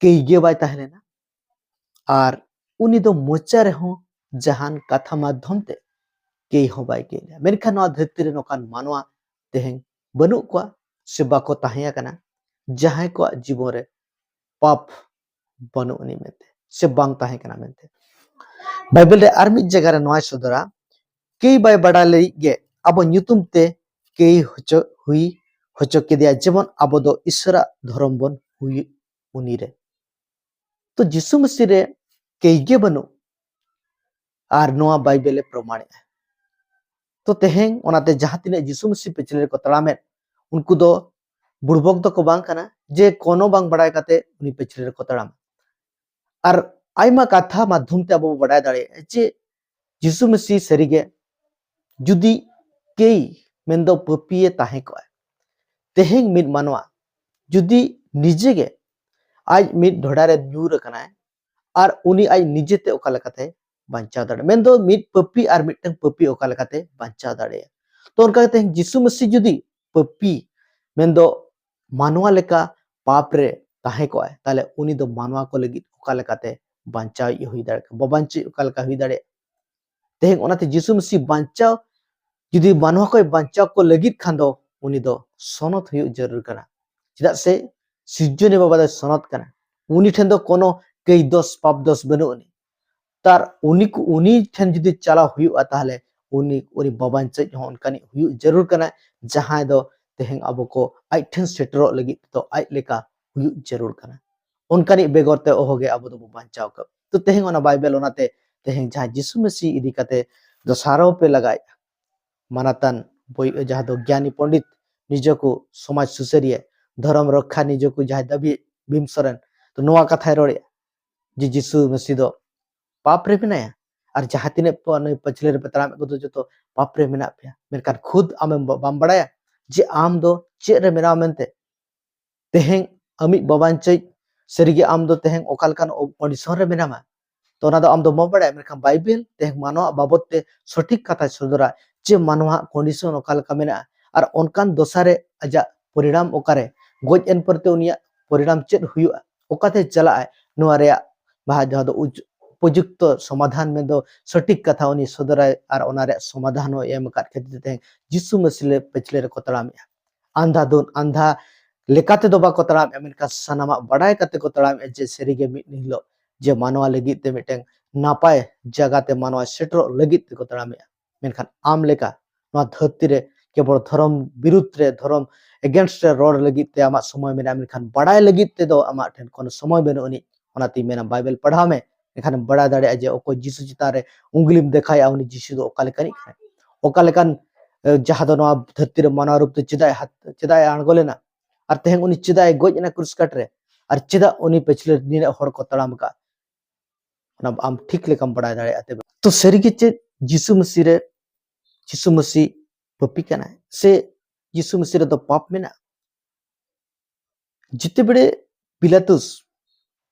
ᱠᱟᱹᱭ ᱜᱮ ᱵᱟᱭ ᱛᱟᱦᱮᱸ ᱞᱮᱱᱟ, ᱟᱨ ᱩᱱᱤ ᱫᱚ ᱢᱚᱪᱟ ᱨᱮᱦᱚᱸ ᱡᱟᱦᱟᱱ ᱠᱟᱛᱷᱟ ᱢᱟᱫᱽᱫᱷᱚᱢ ᱛᱮ ᱠᱟᱹᱭ ᱦᱚᱸ ᱵᱟᱭ ᱠᱟᱹᱭ ᱞᱮᱱᱟ᱾ ᱢᱮᱱᱠᱷᱟᱱ ᱱᱚᱣᱟ ᱫᱷᱟᱹᱨᱛᱤ ᱨᱮ ᱱᱚᱝᱠᱟᱱ ᱢᱟᱱᱣᱟ ᱛᱮᱦᱮᱧ ᱵᱟᱹᱱᱩᱜ ᱠᱚᱣᱟ ᱥᱮ ᱵᱟᱠᱚ ᱛᱟᱦᱮᱸ ᱟᱠᱟᱱᱟ, ᱡᱟᱦᱟᱸᱭ ᱠᱚᱣᱟᱜ ᱡᱤᱵᱚᱱ ᱨᱮ ᱯᱟᱯ ᱵᱟᱹᱱᱩᱜ ᱟᱹᱱᱤᱡ ᱢᱮᱱᱛᱮ ᱥᱮ ᱵᱟᱝ ᱛᱟᱦᱮᱸ ᱠᱟᱱᱟ ᱢᱮᱱᱛᱮ᱾ ᱵᱟᱭᱵᱮᱞ ᱨᱮ ᱟᱨ ᱢᱤᱫ ᱡᱟᱭᱜᱟ ᱨᱮ ᱱᱚᱣᱟᱭ ᱥᱚᱫᱚᱨᱟ, ᱠᱟᱹᱭ ᱵᱟᱭ ᱵᱟᱰᱟᱭ ᱞᱟᱹᱜᱤᱫ ᱜᱮ ᱟᱵᱚ ᱧᱩᱛᱩᱢ ᱛᱮ ᱠᱟᱹᱭ ᱦᱚᱪᱚ, ᱦᱩᱭ ᱦᱚᱪᱚ ᱠᱮᱫᱮᱭᱟ, ᱡᱮᱢᱚᱱ ᱟᱵᱚ ᱫᱚ ᱤᱥᱚᱨᱟᱜ ᱫᱷᱚᱨᱚᱢ ᱵᱚᱱ ᱦᱩᱭᱩᱜ ᱩᱱᱤ ᱨᱮ᱾ ᱛᱚ ᱡᱤᱥᱩ ᱢᱟᱹᱥᱤ ᱨᱮ ᱠᱟᱹᱭ ᱜᱮ ᱵᱟᱹᱱᱩᱜ, ᱟᱨ ᱱᱚᱣᱟ ᱵᱟᱭᱵᱮᱞ ᱮ ᱯᱨᱚᱢᱟᱬᱮᱜᱼᱟ᱾ ᱛᱚ ᱛᱮᱦᱮᱧ ᱚᱱᱟᱛᱮ ᱡᱟᱦᱟᱸ ᱛᱤᱱᱟᱹᱜ ᱡᱤᱥᱩ ᱢᱟᱹᱥᱤ ᱯᱟᱹᱪᱷᱞᱟᱹ ᱨᱮᱠᱚ ᱛᱟᱲᱟᱢᱮᱫ, ᱩᱱᱠᱩ ᱫᱚ ᱵᱩᱲᱵᱚᱠ ᱫᱚᱠᱚ ᱵᱟᱝ ᱠᱟᱱᱟ ᱡᱮ ᱠᱳᱱᱳ ᱵᱟᱝ ᱵᱟᱲᱟᱭ ᱠᱟᱛᱮ ᱩᱱᱤ ᱯᱟᱹᱪᱷᱞᱟᱹ ᱨᱮᱠᱚ ᱛᱟᱲᱟᱢᱟ᱾ ᱟᱨ ᱟᱭᱢᱟ ᱠᱟᱛᱷᱟ ᱢᱟᱫᱽᱫᱷᱚᱢ ᱛᱮ ᱟᱵᱚ ᱵᱚ ᱵᱟᱰᱟᱭ ᱫᱟᱲᱮᱭᱟᱜᱼᱟ ᱡᱮ ᱡᱤᱥᱩ ᱢᱟᱹᱥᱤ ᱥᱟᱹᱨᱤᱜᱮ ᱡᱩᱫᱤ ᱠᱟᱹᱭ ᱢᱮᱱᱫᱚ ᱯᱟᱹᱯᱤᱭᱮ ᱛᱟᱦᱮᱸ ᱠᱚᱜᱼᱟ, ᱛᱮᱦᱮᱧ ᱢᱤᱫ ᱢᱟᱱᱣᱟ ᱡᱩᱫᱤ ᱱᱤᱡᱮ ᱜᱮ ᱟᱡ ᱢᱤᱫ ᱰᱷᱚᱰᱟ ᱨᱮ ᱧᱩᱨ ᱟᱠᱟᱱᱟᱭ ᱟᱨ ᱩᱱᱤ ᱟᱡ ᱱᱤᱡᱮᱛᱮ ᱚᱠᱟ ᱞᱮᱠᱟᱛᱮ ᱵᱟᱧᱪᱟᱣ ᱫᱟᱲᱮᱭᱟᱜᱼᱟ? ᱢᱮᱱᱫᱚ ᱢᱤᱫ ᱯᱟᱹᱯᱤ ᱟᱨ ᱢᱤᱫᱴᱟᱝ ᱯᱟᱹᱯᱤ ᱚᱠᱟ ᱞᱮᱠᱟᱛᱮ ᱵᱟᱧᱪᱟᱣ ᱫᱟᱲᱮᱭᱟᱜᱼᱟ? ᱛᱚ ᱚᱱᱠᱟ ᱠᱟᱛᱮ ᱡᱤᱥᱩ ᱢᱟᱹᱥᱤ ᱡᱩᱫᱤ ᱯᱟᱹᱯᱤ, ᱢᱮᱱᱫᱚ ᱢᱟᱱᱣᱟ ᱞᱮᱠᱟ ᱯᱟᱯ ᱨᱮ ᱛᱟᱦᱮᱸ ᱠᱚᱜᱼᱟᱭ, ᱛᱟᱦᱞᱮ ᱩᱱᱤ ᱫᱚ ᱢᱟᱱᱣᱟ ᱠᱚ ᱞᱟᱹᱜᱤᱫ ᱚᱠᱟ ᱞᱮᱠᱟᱛᱮ ᱵᱟᱧᱪᱟᱣᱤᱡ ᱦᱩᱭ ᱫᱟᱲᱮᱭᱟᱜᱼᱟ, ᱵᱟᱧᱪᱟᱣᱤᱡ ᱚᱠᱟ ᱞᱮᱠᱟ ᱦᱩᱭ ᱫᱟᱲᱮᱭᱟᱜᱼᱟ? ᱛᱮᱦᱮᱧ ᱚᱱᱟᱛᱮ ᱡᱤᱥᱩ ᱢᱟᱹᱥᱤ ᱵᱟᱧᱪᱟᱣ, ᱡᱩᱫᱤ ᱢᱟᱱᱣᱟ ᱠᱚᱭ ᱵᱟᱧᱪᱟᱣ ᱠᱚ ᱞᱟᱹᱜᱤᱫ ᱠᱷᱟᱱ ᱫᱚ ᱩᱱᱤ ᱫᱚ ᱥᱚᱱᱚᱛ ᱦᱩᱭᱩᱜ ᱡᱟᱹᱨᱩᱲ ᱠᱟᱱᱟ᱾ ᱪᱮᱫᱟᱜ ᱥᱮ ᱥᱤᱨᱡᱚᱱᱤᱭᱟᱹ ᱵᱟᱵᱟ ᱫᱚᱭ ᱥᱚᱱᱚᱛ ᱠᱟᱱᱟ᱾ ᱩᱱᱤ ᱴᱷᱮᱱ ᱫᱚ ᱠᱳᱱᱳ ᱠᱟᱹᱭ ᱫᱳᱥ ᱯᱟᱯ ᱫᱳᱥ ᱵᱟᱹᱱᱩᱜ ᱟᱹᱱᱤᱡ᱾ ᱛᱟᱨ ᱩᱱᱤ ᱠᱚ, ᱩᱱᱤ ᱴᱷᱮᱱ ᱡᱩᱫᱤ ᱪᱟᱞᱟᱣ ᱦᱩᱭᱩᱜᱼᱟ, ᱛᱟᱦᱞᱮ ᱩᱱᱤ, ᱩᱱᱤ ᱵᱟᱵᱟᱧᱪᱤᱛ ᱦᱚᱸ ᱚᱱᱠᱟᱱᱤᱡ ᱦᱩᱭᱩᱜ ᱡᱟᱹᱨᱩᱲ ᱠᱟᱱᱟ, ᱡᱟᱦᱟᱸᱭ ᱫᱚ ᱛᱮᱦᱮᱧ ᱟᱵᱚ ᱠᱚ ᱟᱡ ᱴᱷᱮᱱ ᱥᱮᱴᱮᱨᱚᱜ ᱞᱟᱹᱜᱤᱫ ᱛᱮᱫᱚ ᱟᱡ ᱞᱮᱠᱟ ᱦᱩᱭᱩᱜ ᱡᱟᱹᱨᱩᱲ ᱠᱟᱱᱟ᱾ ᱚᱱᱠᱟᱱᱤᱡ ᱵᱮᱜᱚᱨ ᱛᱮ ᱚᱦᱚᱜᱮ ᱟᱵᱚ ᱫᱚᱵᱚ ᱵᱟᱧᱪᱟᱣ ᱠᱚᱜᱼᱟ᱾ ᱛᱚ ᱛᱮᱦᱮᱧ ᱚᱱᱟ ᱵᱟᱭᱵᱮᱞ ᱚᱱᱟᱛᱮ ᱛᱮᱦᱮᱧ ᱡᱟᱦᱟᱸ ᱡᱤᱥᱩ ᱢᱟᱹᱥᱤ ᱤᱫᱤ ᱠᱟᱛᱮ ᱫᱚᱥᱟᱨᱚ ᱯᱮ ᱞᱟᱜᱟᱭᱮᱫᱼᱟ, ᱢᱟᱱᱟᱛᱟᱱ ᱵᱳᱭ, ᱡᱟᱦᱟᱸ ᱫᱚ ᱜᱮᱭᱟᱱᱤ ᱯᱚᱱᱰᱤᱛ, ᱱᱤᱡᱚᱠᱚ ᱥᱚᱢᱟᱡᱽ ᱥᱩᱥᱟᱹᱨᱤᱭᱟᱹ, ᱫᱷᱚᱨᱚᱢ ᱨᱚᱠᱠᱷᱟ ᱱᱤᱡᱚᱠᱚ ᱡᱟᱦᱟᱸᱭ ᱫᱟᱹᱵᱤ, ᱵᱷᱤᱢ ᱥᱚᱨᱮᱱ, ᱛᱚ ᱱᱚᱣᱟ ᱠᱟᱛᱷᱟᱭ ᱨᱚᱲᱮᱫᱼᱟ ᱡᱮ ᱡᱤᱥᱩ ᱢᱟᱹᱥᱤ ᱫᱚ ᱯᱟᱯ ᱨᱮ ᱢᱮᱱᱟᱭᱟ, ᱟᱨ ᱡᱟᱦᱟᱸ ᱛᱤᱱᱟᱹᱜ ᱯᱟ-, ᱱᱩᱭ ᱯᱟᱹᱪᱷᱞᱟᱹ ᱨᱮᱯᱮ ᱛᱟᱲᱟᱢᱮᱫ ᱠᱚᱫᱚ ᱡᱚᱛᱚ ᱯᱟᱯ ᱨᱮ ᱢᱮᱱᱟᱜ ᱯᱮᱭᱟ᱾ ᱢᱮᱱᱠᱷᱟᱱ ᱠᱷᱩᱫ ᱟᱢᱮᱢ ᱵᱟ-, ᱵᱟᱢ ᱵᱟᱲᱟᱭᱟ ᱡᱮ ᱟᱢ ᱫᱚ ᱪᱮᱫ ᱨᱮ ᱢᱮᱱᱟᱢᱟ ᱢᱮᱱᱛᱮ᱾ ᱛᱮᱦᱮᱧ ᱟᱢᱤᱡ ᱵᱟᱵᱟᱧᱪᱤᱛ, ᱥᱟᱹᱨᱤᱜᱮ ᱟᱢ ᱫᱚ ᱛᱮᱦᱮᱧ ᱚᱠᱟ ᱞᱮᱠᱟᱱ ᱚ-, ᱠᱚᱱᱰᱤᱥᱚᱱ ᱨᱮ ᱢᱮᱱᱟᱢᱟ, ᱛᱚ ᱚᱱᱟ ᱫᱚ ᱟᱢ ᱫᱚ ᱵᱟᱢ ᱵᱟᱲᱟᱭᱟ᱾ ᱢᱮᱱᱠᱷᱟᱱ ᱵᱟᱭᱵᱮᱞ ᱛᱮᱦᱮᱧ ᱢᱟᱱᱣᱟ ᱵᱟᱵᱚᱫ ᱛᱮ ᱥᱚᱴᱷᱤᱠ ᱠᱟᱛᱷᱟᱭ ᱥᱚᱫᱚᱨᱟ ᱡᱮ ᱢᱟᱱᱣᱟᱣᱟᱜ ᱠᱚᱱᱰᱤᱥᱚᱱ ᱚᱠᱟ ᱞᱮᱠᱟ ᱢᱮᱱᱟᱜᱼᱟ, ᱟᱨ ᱚᱱᱠᱟᱱ ᱫᱚᱥᱟ ᱨᱮ ᱟᱡᱟᱜ ᱯᱚᱨᱤᱬᱟᱢ ᱚᱠᱟᱨᱮ, ᱜᱚᱡ ᱮᱱ ᱯᱚᱨᱮᱛᱮ ᱩᱱᱤᱭᱟᱜ ᱯᱚᱨᱤᱬᱟᱢ ᱪᱮᱫ ᱦᱩᱭᱩᱜᱼᱟ, ᱚᱠᱟᱛᱮ ᱪᱟᱞᱟᱜᱼᱟᱭ, ᱱᱚᱣᱟ ᱨᱮᱭᱟᱜ ᱵᱟᱦᱟ ᱡᱟᱦᱟᱸ ᱫᱚ ᱩᱡ-, ᱩᱯᱚᱡᱩᱠᱛᱚ ᱥᱚᱢᱟᱫᱷᱟᱱ, ᱢᱮᱱᱫᱚ ᱥᱚᱴᱷᱤᱠ ᱠᱟᱛᱷᱟ ᱩᱱᱤ ᱥᱚᱫᱚᱨᱟᱭ ᱟᱨ ᱚᱱᱟ ᱨᱮᱭᱟᱜ ᱥᱚᱢᱟᱫᱷᱟᱱ ᱦᱚᱸ ᱮᱢ ᱟᱠᱟᱫ ᱠᱷᱟᱹᱛᱤᱨ ᱛᱮ ᱛᱮᱦᱮᱧ ᱡᱤᱥᱩ ᱢᱟᱹᱥᱤ ᱞᱮ ᱯᱟᱹᱪᱷᱞᱟᱹ ᱨᱮᱠᱚ ᱛᱟᱲᱟᱢᱮᱜᱼᱟ᱾ ᱟᱱᱫᱷᱟ ᱫᱷᱩᱱ ᱟᱱᱫᱷᱟ ᱞᱮᱠᱟ ᱛᱮᱫᱚ ᱵᱟᱠᱚ ᱛᱟᱲᱟᱢᱮᱜᱼᱟ, ᱢᱮᱱᱠᱷᱟᱱ ᱥᱟᱱᱟᱢᱟᱜ ᱵᱟᱰᱟᱭ ᱠᱟᱛᱮ ᱠᱚ ᱛᱟᱲᱟᱢᱮᱜᱼᱟ ᱡᱮ ᱥᱟᱹᱨᱤᱜᱮ ᱢᱤᱫ ᱦᱤᱞᱳᱜ ᱡᱮ ᱢᱟᱱᱣᱟ ᱞᱟᱹᱜᱤᱫ ᱛᱮ ᱢᱤᱫᱴᱮᱱ ᱱᱟᱯᱟᱭ ᱡᱟᱭᱜᱟ ᱛᱮ ᱢᱟᱱᱣᱟ ᱥᱮᱴᱮᱨᱚᱜ ᱞᱟᱹᱜᱤᱫ ᱛᱮᱠᱚ ᱛᱟᱲᱟᱢᱮᱜᱼᱟ᱾ ᱢᱮᱱᱠᱷᱟᱱ ᱟᱢ ᱞᱮᱠᱟ ᱱᱚᱣᱟ ᱫᱷᱟᱹᱨᱛᱤ ᱨᱮ ᱠᱮᱵᱚᱞ ᱫᱷᱚᱨᱚᱢ ᱵᱤᱨᱩᱫᱷ ᱨᱮ, ᱫᱷᱚᱨᱚᱢ against ᱨᱮ ᱨᱚᱲ ᱞᱟᱹᱜᱤᱫ ᱛᱮ ᱟᱢᱟᱜ ᱥᱚᱢᱚᱭ ᱢᱮᱱᱟᱜᱼᱟ, ᱢᱮᱱᱠᱷᱟᱱ ᱵᱟᱲᱟᱭ ᱞᱟᱹᱜᱤᱫ ᱛᱮᱫᱚ ᱟᱢᱟᱜ ᱴᱷᱮᱱ ᱠᱳᱱᱳ ᱥᱚᱢᱚᱭ ᱵᱟᱹᱱᱩᱜ ᱟᱹᱱᱤᱡ᱾ ᱚᱱᱟᱛᱤᱧ ᱢᱮᱱᱟ, ᱵᱟᱭᱵᱮᱞ ᱯᱟᱲᱦᱟᱣ ᱢᱮ, ᱮᱱᱠᱷᱟᱱᱮᱢ ᱵᱟᱲᱟᱭ ᱫᱟᱲᱮᱭᱟᱜᱼᱟ ᱡᱮ ᱚᱠᱚᱭ ᱡᱤᱥᱩ ᱪᱮᱛᱟᱱ ᱨᱮ ᱩᱸᱜᱩᱞᱤᱢ ᱫᱮᱠᱷᱟᱭᱟ, ᱩᱱᱤ ᱡᱤᱥᱩ ᱫᱚ ᱚᱠᱟ ᱞᱮᱠᱟᱱᱤᱡ ᱠᱟᱱᱟᱭ, ᱚᱠᱟ ᱞᱮᱠᱟᱱ, ᱮ, ᱡᱟᱦᱟᱸ ᱫᱚ ᱱᱚᱣᱟ ᱫᱷᱟᱹᱨᱛᱤ ᱨᱮ ᱢᱟᱱᱣᱟ ᱨᱩᱯ ᱛᱮ ᱪᱮᱫᱟᱜ ᱮ ᱦᱟᱛ-, ᱪᱮᱫᱟᱜ ᱮ ᱟᱬᱜᱚ ᱞᱮᱱᱟ, ᱟᱨ ᱛᱮᱦᱮᱧ ᱩᱱᱤ ᱪᱮᱫᱟᱜ ᱮ ᱜᱚᱡ ᱮᱱᱟ ᱠᱨᱩᱥ ᱠᱟᱴ ᱨᱮ, ᱟᱨ ᱪᱮᱫᱟᱜ ᱩᱱᱤ ᱯᱟᱹᱪᱷᱞᱟᱹ ᱱᱤᱱᱟᱹᱜ ᱦᱚᱲ ᱠᱚ ᱛᱟᱲᱟᱢ ᱟᱠᱟᱫ, ᱚᱱᱟ ᱟᱢ ᱴᱷᱤᱠ ᱞᱮᱠᱟᱢ ᱵᱟᱲᱟᱭ ᱫᱟᱲᱮᱭᱟᱜᱼᱟ᱾ ᱛᱚᱵᱮ ᱛᱚ ᱥᱟᱹᱨᱤᱜᱮ ᱪᱮᱫ ᱡᱤᱥᱩ ᱢᱟᱹᱥᱤ ᱨᱮ, ᱡᱤᱥᱩ ᱢᱟᱹᱥᱤ ᱯᱟᱹᱯᱤ ᱠᱟᱱᱟᱭ ᱥᱮ ᱡᱤᱥᱩ ᱢᱟᱹᱥᱤ ᱨᱮᱫᱚ ᱯᱟᱯ ᱢᱮᱱᱟᱜᱼᱟ? ᱡᱮᱛᱮ ᱵᱮᱲᱮ ᱯᱤᱞᱟᱛᱩᱥ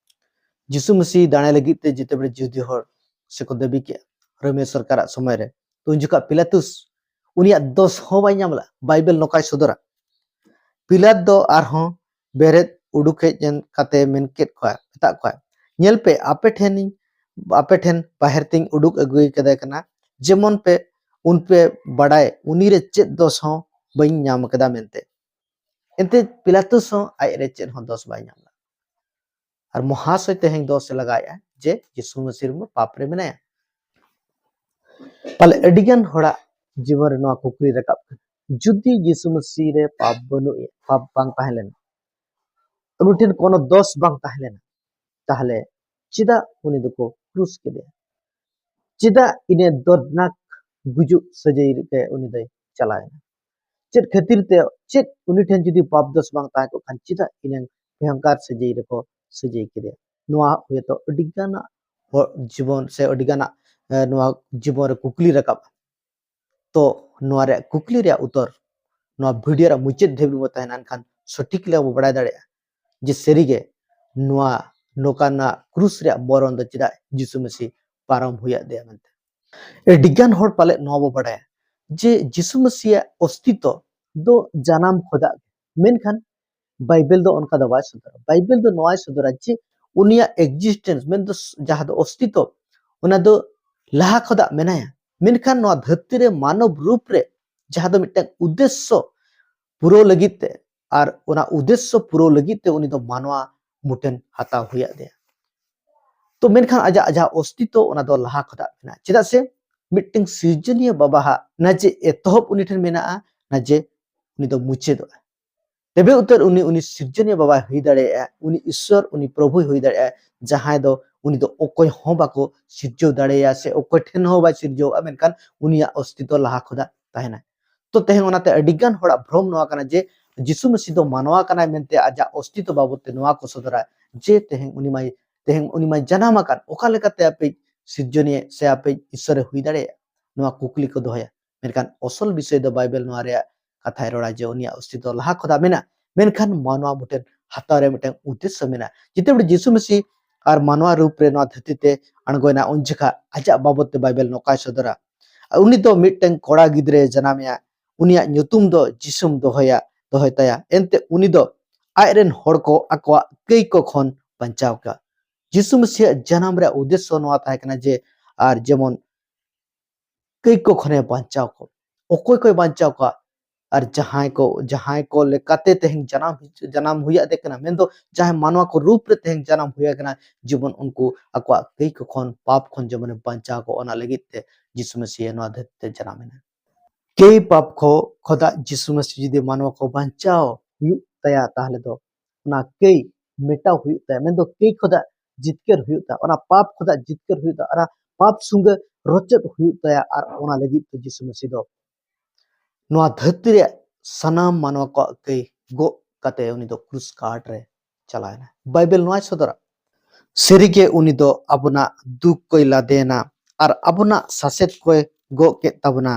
ᱡᱤᱥᱩ ᱢᱟᱹᱥᱤ ᱫᱟᱲᱮ ᱞᱟᱹᱜᱤᱫ ᱛᱮ ᱡᱮᱛᱮ ᱵᱮᱲᱮ ᱡᱤᱦᱩᱫᱤ ᱦᱚᱲ ᱥᱮᱠᱚ ᱫᱟᱹᱵᱤ ᱠᱮᱜᱼᱟ ᱨᱳᱢᱤᱭᱚ ᱥᱚᱨᱠᱟᱨᱟᱜ ᱥᱚᱢᱚᱭ ᱨᱮ, ᱛᱚ ᱩᱱ ᱡᱚᱠᱷᱟᱜ ᱯᱤᱞᱟᱛᱩᱥ ᱩᱱᱤᱭᱟᱜ ᱫᱳᱥ ᱦᱚᱸ ᱵᱟᱭ ᱧᱟᱢ ᱞᱮᱫᱟ᱾ ᱵᱟᱭᱵᱮᱞ ᱱᱚᱝᱠᱟᱭ ᱥᱚᱫᱚᱨᱟ, ᱯᱤᱞᱟᱛ ᱫᱚ ᱟᱨᱦᱚᱸ ᱵᱮᱨᱮᱫ ᱩᱰᱩᱠ ᱦᱮᱡ ᱮᱱ ᱠᱟᱛᱮ ᱢᱮᱱ ᱠᱮᱫ ᱠᱚᱣᱟ, ᱢᱮᱛᱟᱜ ᱠᱚᱣᱟ, "ᱧᱮᱞ ᱯᱮ, ᱟᱯᱮ ᱴᱷᱮᱱᱤᱧ, ᱟᱯᱮ ᱴᱷᱮᱱ ᱵᱟᱦᱮᱨ ᱛᱮᱧ ᱩᱰᱩᱠ ᱟᱹᱜᱩᱭ ᱠᱟᱫᱮ ᱠᱟᱱᱟ, ᱡᱮᱢᱚᱱ ᱯᱮ ᱩᱱᱯᱮ ᱵᱟᱰᱟᱭ, ᱩᱱᱤ ᱨᱮ ᱪᱮᱫ ᱫᱚᱥ ᱦᱚᱸ ᱵᱟᱹᱧ ᱧᱟᱢ ᱠᱟᱫᱟ" ᱢᱮᱱᱛᱮ᱾ ᱮᱱᱛᱮ ᱯᱤᱞᱟᱛᱩᱥ ᱦᱚᱸ ᱟᱡ ᱨᱮ ᱪᱮᱫ ᱦᱚᱸ ᱫᱚᱥ ᱵᱟᱭ ᱧᱟᱢ ᱞᱮᱫᱟ᱾ ᱟᱨ ᱢᱚᱦᱟᱥᱚᱭ ᱛᱮᱦᱮᱧ ᱫᱚᱥ ᱮ ᱞᱟᱜᱟᱣᱮᱫᱼᱟ ᱡᱮ ᱡᱤᱥᱩ ᱢᱟᱹᱥᱤ ᱨᱮᱢᱟ ᱯᱟᱯ ᱨᱮ ᱢᱮᱱᱟᱭᱟ᱾ ᱯᱟᱞᱮ ᱟᱹᱰᱤᱜᱟᱱ ᱦᱚᱲᱟᱜ ᱡᱤᱵᱚᱱ ᱨᱮ ᱱᱚᱣᱟ ᱠᱩᱠᱞᱤ ᱨᱟᱠᱟᱵ ᱠᱟᱱᱟ, ᱡᱩᱫᱤ ᱡᱤᱥᱩ ᱢᱟᱹᱥᱤ ᱨᱮ ᱯᱟᱯ ᱵᱟᱹᱱᱩᱜ, ᱯᱟᱯ ᱵᱟᱝ ᱛᱟᱦᱮᱸ ᱞᱮᱱᱟ, ᱩᱱᱤ ᱴᱷᱮᱱ ᱠᱳᱱᱳ ᱫᱚᱥ ᱵᱟᱝ ᱛᱟᱦᱮᱸ ᱞᱮᱱᱟ, ᱛᱟᱦᱞᱮ ᱪᱮᱫᱟᱜ ᱩᱱᱤ ᱫᱚᱠᱚ ᱠᱨᱩᱥ ᱠᱮᱫᱮᱭᱟ? ᱪᱮᱫᱟᱜ ᱤᱱᱟᱹ ᱫᱚᱨᱫᱽᱱᱟᱠ ᱜᱩᱡᱩᱜ ᱥᱟᱹᱡᱟᱹᱭ ᱨᱮ ᱩᱱᱤ ᱫᱚᱭ ᱪᱟᱞᱟᱣᱮᱱᱟ? ᱪᱮᱫ ᱠᱷᱟᱹᱛᱤᱨ ᱛᱮ, ᱪᱮᱫ ᱩᱱᱤ ᱴᱷᱮᱱ ᱡᱩᱫᱤ ᱯᱟᱯ ᱫᱚᱥ ᱵᱟᱝ ᱛᱟᱦᱮᱸ ᱠᱚᱜ ᱠᱷᱟᱱ ᱪᱮᱫᱟᱜ ᱤᱱᱟᱹ ᱵᱷᱚᱭᱚᱝᱠᱟᱨ ᱥᱟᱹᱡᱟᱹᱭ ᱨᱮᱠᱚ ᱥᱟᱹᱡᱟᱹᱭ ᱠᱮᱫᱮᱭᱟ? ᱱᱚᱣᱟ ᱦᱚᱭᱛᱚ ᱟᱹᱰᱤ ᱜᱟᱱᱟᱜ ᱦᱚᱲ ᱡᱤᱵᱚᱱ ᱥᱮ ᱟᱹᱰᱤ ᱜᱟᱱᱟᱜ, ᱮ, ᱱᱚᱣᱟ ᱡᱤᱵᱚᱱ ᱨᱮ ᱠᱩᱠᱞᱤ ᱨᱟᱠᱟᱵᱼᱟ᱾ ᱛᱚ ᱱᱚᱣᱟ ᱨᱮᱭᱟᱜ ᱠᱩᱠᱞᱤ ᱨᱮᱭᱟᱜ ᱩᱛᱛᱚᱨ ᱱᱚᱣᱟ ᱵᱷᱤᱰᱤᱭᱳ ᱨᱮᱭᱟᱜ ᱢᱩᱪᱟᱹᱫ ᱫᱷᱟᱹᱵᱤᱡ ᱵᱚ ᱛᱟᱦᱮᱱᱟ, ᱮᱱᱠᱷᱟᱱ ᱥᱚᱴᱷᱤᱠ ᱞᱮᱠᱟ ᱵᱚ ᱵᱟᱲᱟᱭ ᱫᱟᱲᱮᱭᱟᱜᱼᱟ ᱡᱮ ᱥᱟᱹᱨᱤᱜᱮ ᱱᱚᱣᱟ ᱱᱚᱝᱠᱟᱱᱟᱜ ᱠᱨᱩᱥ ᱨᱮᱭᱟᱜ ᱢᱚᱨᱚᱱ ᱫᱚ ᱪᱮᱫᱟᱜ ᱡᱤᱥᱩ ᱢᱟᱹᱥᱤ ᱯᱟᱨᱚᱢ ᱦᱩᱭᱟᱫ ᱫᱮᱭᱟ ᱢᱮᱱᱛᱮ᱾ ᱟᱹᱰᱤᱜᱟᱱ ᱦᱚᱲ ᱯᱟᱞᱮᱫ ᱱᱚᱣᱟ ᱵᱚ ᱵᱟᱲᱟᱭᱟ ᱡᱮ ᱡᱤᱥᱩ ᱢᱟᱹᱥᱤᱭᱟᱜ ᱚᱥᱛᱤᱛᱚ ᱫᱚ ᱡᱟᱱᱟᱢ ᱠᱷᱚᱱᱟᱜ ᱜᱮ, ᱢᱮᱱᱠᱷᱟᱱ ᱵᱟᱭᱵᱮᱞ ᱫᱚ ᱚᱱᱠᱟ ᱫᱚ ᱵᱟᱭ ᱥᱚᱫᱚᱨᱟ᱾ ᱵᱟᱭᱵᱮᱞ ᱫᱚ ᱱᱚᱣᱟᱭ ᱥᱚᱫᱚᱨᱟ ᱡᱮ ᱩᱱᱤᱭᱟᱜ ᱮᱠᱡᱤᱥᱴᱮᱱᱥ, ᱢᱮᱱᱫᱚ ᱡᱟᱦᱟᱸ ᱫᱚ ᱚᱥᱛᱤᱛᱚ, ᱚᱱᱟ ᱫᱚ ᱞᱟᱦᱟ ᱠᱷᱚᱱᱟᱜ ᱢᱮᱱᱟᱭᱟ, ᱢᱮᱱᱠᱷᱟᱱ ᱱᱚᱣᱟ ᱫᱷᱟᱹᱨᱛᱤ ᱨᱮ ᱢᱟᱱᱚᱵ ᱨᱩᱯ ᱨᱮ ᱡᱟᱦᱟᱸ ᱫᱚ ᱢᱤᱫᱴᱟᱝ ᱩᱫᱽᱫᱮᱥᱥᱚ ᱯᱩᱨᱟᱹᱣ ᱞᱟᱹᱜᱤᱫ ᱛᱮ, ᱟᱨ ᱚᱱᱟ ᱩᱫᱽᱫᱮᱥᱥᱚ ᱯᱩᱨᱟᱹᱣ ᱞᱟᱹᱜᱤᱫ ᱛᱮ ᱩᱱᱤ ᱫᱚ ᱢᱟᱱᱣᱟ ᱢᱩᱴᱷᱟᱹᱱ ᱦᱟᱛᱟᱣ ᱦᱩᱭᱟᱫ ᱛᱮᱭᱟ᱾ ᱛᱚ ᱢᱮᱱᱠᱷᱟᱱ ᱟᱡᱟᱜ ᱡᱟᱦᱟᱸ ᱚᱥᱛᱤᱛᱚ ᱚᱱᱟ ᱫᱚ ᱞᱟᱦᱟ ᱠᱷᱚᱱᱟᱜ ᱢᱮᱱᱟᱜᱼᱟ, ᱪᱮᱫᱟᱜ ᱥᱮ ᱢᱤᱫᱴᱟᱝ ᱥᱤᱨᱡᱚᱱᱤᱭᱟᱹ ᱵᱟᱵᱟᱣᱟᱜ ᱱᱟ ᱡᱮ ᱮᱛᱚᱦᱚᱵ ᱩᱱᱤ ᱴᱷᱮᱱ ᱢᱮᱱᱟᱜᱼᱟ, ᱱᱟ ᱡᱮ ᱩᱱᱤ ᱫᱚ ᱢᱩᱪᱟᱹᱫᱚᱜᱼᱟ᱾ ᱛᱚᱵᱮ ᱩᱛᱟᱹᱨ ᱩᱱᱤ, ᱩᱱᱤ ᱥᱤᱨᱡᱚᱱᱤᱭᱟᱹ ᱵᱟᱵᱟᱭ ᱦᱩᱭ ᱫᱟᱲᱮᱭᱟᱜᱼᱟ, ᱩᱱᱤ ᱤᱥᱥᱚᱨ, ᱩᱱᱤ ᱯᱨᱚᱵᱷᱩᱭ ᱦᱩᱭ ᱫᱟᱲᱮᱭᱟᱜᱼᱟ, ᱡᱟᱦᱟᱸᱭ ᱫᱚ ᱩᱱᱤ ᱫᱚ ᱚᱠᱚᱭ ᱦᱚᱸ ᱵᱟᱠᱚ ᱥᱤᱨᱡᱟᱹᱣ ᱫᱟᱲᱮᱭᱟᱭᱟ ᱥᱮ ᱚᱠᱚᱭ ᱴᱷᱮᱱ ᱦᱚᱸ ᱵᱟᱭ ᱥᱤᱨᱡᱟᱹᱣᱼᱟ, ᱢᱮᱱᱠᱷᱟᱱ ᱩᱱᱤᱭᱟᱜ ᱚᱥᱛᱤᱛᱚ ᱞᱟᱦᱟ ᱠᱷᱚᱱᱟᱜ ᱛᱟᱦᱮᱱᱟ᱾ ᱛᱚ ᱛᱮᱦᱮᱧ ᱚᱱᱟᱛᱮ ᱟᱹᱰᱤᱜᱟᱱ ᱦᱚᱲᱟᱜ ᱵᱷᱨᱚᱢ ᱱᱚᱣᱟ ᱠᱟᱱᱟ ᱡᱮ ᱡᱤᱥᱩ ᱢᱟᱹᱥᱤ ᱫᱚ ᱢᱟᱱᱣᱟ ᱠᱟᱱᱟᱭ ᱢᱮᱱᱛᱮ ᱟᱡᱟᱜ ᱚᱥᱛᱤᱛᱚ ᱵᱟᱵᱚᱫ ᱛᱮ ᱱᱚᱣᱟ ᱠᱚ ᱥᱚᱫᱚᱨᱟ ᱡᱮ ᱛᱮᱦᱮᱧ ᱩᱱᱤ ᱢᱟᱭ, ᱛᱮᱦᱮᱧ ᱩᱱᱤ ᱢᱟᱭ ᱡᱟᱱᱟᱢ ᱟᱠᱟᱱ, ᱚᱠᱟ ᱞᱮᱠᱟᱛᱮ ᱟᱯᱮ ᱥᱤᱨᱡᱚᱱᱤᱭᱟᱹ ᱥᱮ ᱟᱯᱮ ᱤᱥᱥᱚᱨᱮ ᱦᱩᱭ ᱫᱟᱲᱮᱭᱟᱜᱼᱟ? ᱱᱚᱣᱟ ᱠᱩᱠᱞᱤ ᱠᱚ ᱫᱚᱦᱚᱭᱟ᱾ ᱢᱮᱱᱠᱷᱟᱱ ᱚᱥᱚᱞ ᱵᱤᱥᱚᱭ ᱫᱚ ᱵᱟᱭᱵᱮᱞ ᱱᱚᱣᱟ ᱨᱮᱭᱟᱜ ᱠᱟᱛᱷᱟᱭ ᱨᱚᱲᱟ ᱡᱮ ᱩᱱᱤᱭᱟᱜ ᱚᱥᱛᱤᱛᱚ ᱞᱟᱦᱟ ᱠᱷᱚᱱᱟᱜ ᱢᱮᱱᱟᱜ, ᱢᱮᱱᱠᱷᱟᱱ ᱢᱟᱱᱣᱟ ᱢᱩᱴᱷᱟᱹᱱ ᱦᱟᱛᱟᱣ ᱨᱮ ᱢᱤᱫᱴᱟᱝ ᱩᱫᱽᱫᱮᱥᱥᱚ ᱢᱮᱱᱟᱜ᱾ ᱡᱮᱛᱮ ᱵᱮᱲᱮ ᱡᱤᱥᱩ ᱢᱟᱹᱥᱤ ᱟᱨ ᱢᱟᱱᱣᱟ ᱨᱩᱯ ᱨᱮ ᱱᱚᱣᱟ ᱫᱷᱟᱹᱨᱛᱤ ᱛᱮ ᱟᱬᱜᱚᱭᱮᱱᱟ, ᱩᱱ ᱡᱚᱠᱷᱟ ᱟᱡᱟᱜ ᱵᱟᱵᱚᱫ ᱛᱮ ᱵᱟᱭᱵᱮᱞ ᱱᱚᱝᱠᱟᱭ ᱥᱚᱫᱚᱨᱟ, ᱩᱱᱤ ᱫᱚ ᱢᱤᱫᱴᱟᱝ ᱠᱚᱲᱟ ᱜᱤᱫᱽᱨᱟᱹᱭ ᱡᱟᱱᱟᱢᱮᱭᱟ, ᱩᱱᱤᱭᱟᱜ ᱧᱩᱛᱩᱢ ᱫᱚ ᱡᱤᱥᱩᱢ ᱫᱚᱦᱚᱭᱟ, ᱫᱚᱦᱚᱭ ᱛᱟᱭᱟ, ᱮᱱᱛᱮ ᱩᱱᱤ ᱫᱚ ᱟᱡ ᱨᱮᱱ ᱦᱚᱲ ᱠᱚ ᱟᱠᱚᱣᱟᱜ ᱠᱟᱹᱭ ᱠᱚ ᱠᱷᱚᱱ ᱵᱟᱧᱪᱟᱣ ᱠᱚᱣᱟ᱾ ᱡᱤᱥᱩ ᱢᱟᱹᱥᱤᱭᱟᱜ ᱡᱟᱱᱟᱢ ᱨᱮᱭᱟᱜ ᱩᱫᱽᱫᱮᱥᱥᱚ ᱱᱚᱣᱟ ᱛᱟᱦᱮᱸ ᱠᱟᱱᱟ ᱡᱮ ᱟᱨ ᱡᱮᱢᱚᱱ ᱠᱟᱹᱭ ᱠᱚ ᱠᱷᱚᱱᱮ ᱵᱟᱧᱪᱟᱣ ᱠᱚᱣᱟ᱾ ᱚᱠᱚᱭ ᱠᱚᱭ ᱵᱟᱧᱪᱟᱣ ᱠᱚᱣᱟ? ᱟᱨ ᱡᱟᱦᱟᱸᱭ ᱠᱚ ᱡᱟᱦᱟᱸᱭ ᱠᱚ ᱞᱮᱠᱟᱛᱮ ᱛᱮᱦᱮᱧ ᱡᱟᱱᱟᱢ ᱡᱟᱱᱟᱢ ᱦᱩᱭ ᱟᱫᱮ ᱠᱟᱱᱟ, ᱢᱮᱱᱫᱚ ᱡᱟᱦᱟᱸᱭ ᱢᱟᱱᱣᱟ ᱠᱚ ᱨᱩᱯ ᱨᱮ ᱛᱮᱦᱮᱧ ᱡᱟᱱᱟᱢ ᱦᱩᱭ ᱟᱠᱟᱱᱟ, ᱡᱮᱢᱚᱱ ᱩᱱᱠᱩ ᱟᱠᱚᱣᱟᱜ ᱠᱟᱹᱭ ᱠᱚ ᱠᱷᱚᱱ, ᱯᱟᱯ ᱠᱷᱚᱱ ᱡᱮᱢᱚᱱᱮ ᱵᱟᱧᱪᱟᱣ ᱠᱚ, ᱚᱱᱟ ᱞᱟᱹᱜᱤᱫ ᱛᱮ ᱡᱤᱥᱩ ᱢᱟᱹᱥᱤᱦ ᱱᱚᱣᱟ ᱫᱷᱟᱹᱨᱛᱤ ᱛᱮ ᱡᱟᱱᱟᱢ ᱮᱱᱟ᱾ ᱠᱟᱹᱭ ᱯᱟᱯ ᱠᱚ ᱠᱷᱚᱱᱟᱜ ᱡᱤᱥᱩ ᱢᱟᱹᱥᱤᱦ ᱡᱩᱫᱤ ᱢᱟᱱᱣᱟ ᱠᱚ ᱵᱟᱧᱪᱟᱣ ᱦᱩᱭᱩᱜ ᱛᱟᱭᱟ, ᱛᱟᱦᱚᱞᱮ ᱫᱚ ᱚᱱᱟ ᱠᱟᱹᱭ ᱢᱮᱴᱟᱣ ᱦᱩᱭᱩᱜ ᱛᱟᱭᱟ, ᱢᱮᱱᱫᱚ ᱠᱟᱹᱭ ᱠᱷᱚᱱᱟᱜ ᱡᱤᱛᱠᱟᱹᱨ ᱦᱩᱭᱩᱜ ᱛᱟᱭᱟ, ᱚᱱᱟ ᱯᱟᱯ ᱠᱷᱚᱱᱟᱜ ᱡᱤᱛᱠᱟᱹᱨ ᱦᱩᱭᱩᱜ ᱛᱟᱭᱟ, ᱚᱱᱟ ᱯᱟᱯ ᱥᱩᱸᱜᱟᱹ ᱨᱚᱪᱚᱫ ᱦᱩᱭᱩᱜ ᱛᱟᱭᱟ᱾ ᱟᱨ ᱚᱱᱟ ᱞᱟᱹᱜᱤᱫ ᱛᱮ ᱡᱤᱥᱩ ᱢᱟᱹᱥᱤᱦ ᱫᱚ ᱱᱚᱣᱟ ᱫᱷᱟᱹᱨᱛᱤ ᱨᱮᱭᱟᱜ ᱥᱟᱱᱟᱢ ᱢᱟᱱᱣᱟ ᱠᱚᱣᱟᱜ ᱠᱟᱹᱭ ᱜᱚᱜ ᱠᱟᱛᱮ ᱩᱱᱤ ᱫᱚ ᱠᱨᱩᱥ ᱠᱟᱴ ᱨᱮ ᱪᱟᱞᱟᱣ ᱮᱱᱟ᱾ ᱵᱟᱭᱵᱮᱞ ᱱᱚᱣᱟᱭ ᱥᱚᱫᱚᱨᱟ, ᱥᱟᱹᱨᱤᱜᱮ ᱩᱱᱤ ᱫᱚ ᱟᱵᱚᱱᱟᱜ ᱫᱩᱠ ᱠᱚᱭ ᱞᱟᱫᱮᱭᱮᱱᱟ ᱟᱨ ᱟᱵᱚᱱᱟᱜ ᱥᱟᱥᱮᱛ ᱠᱚᱭ ᱜᱚᱜ ᱠᱮᱫ ᱛᱟᱵᱚᱱᱟ,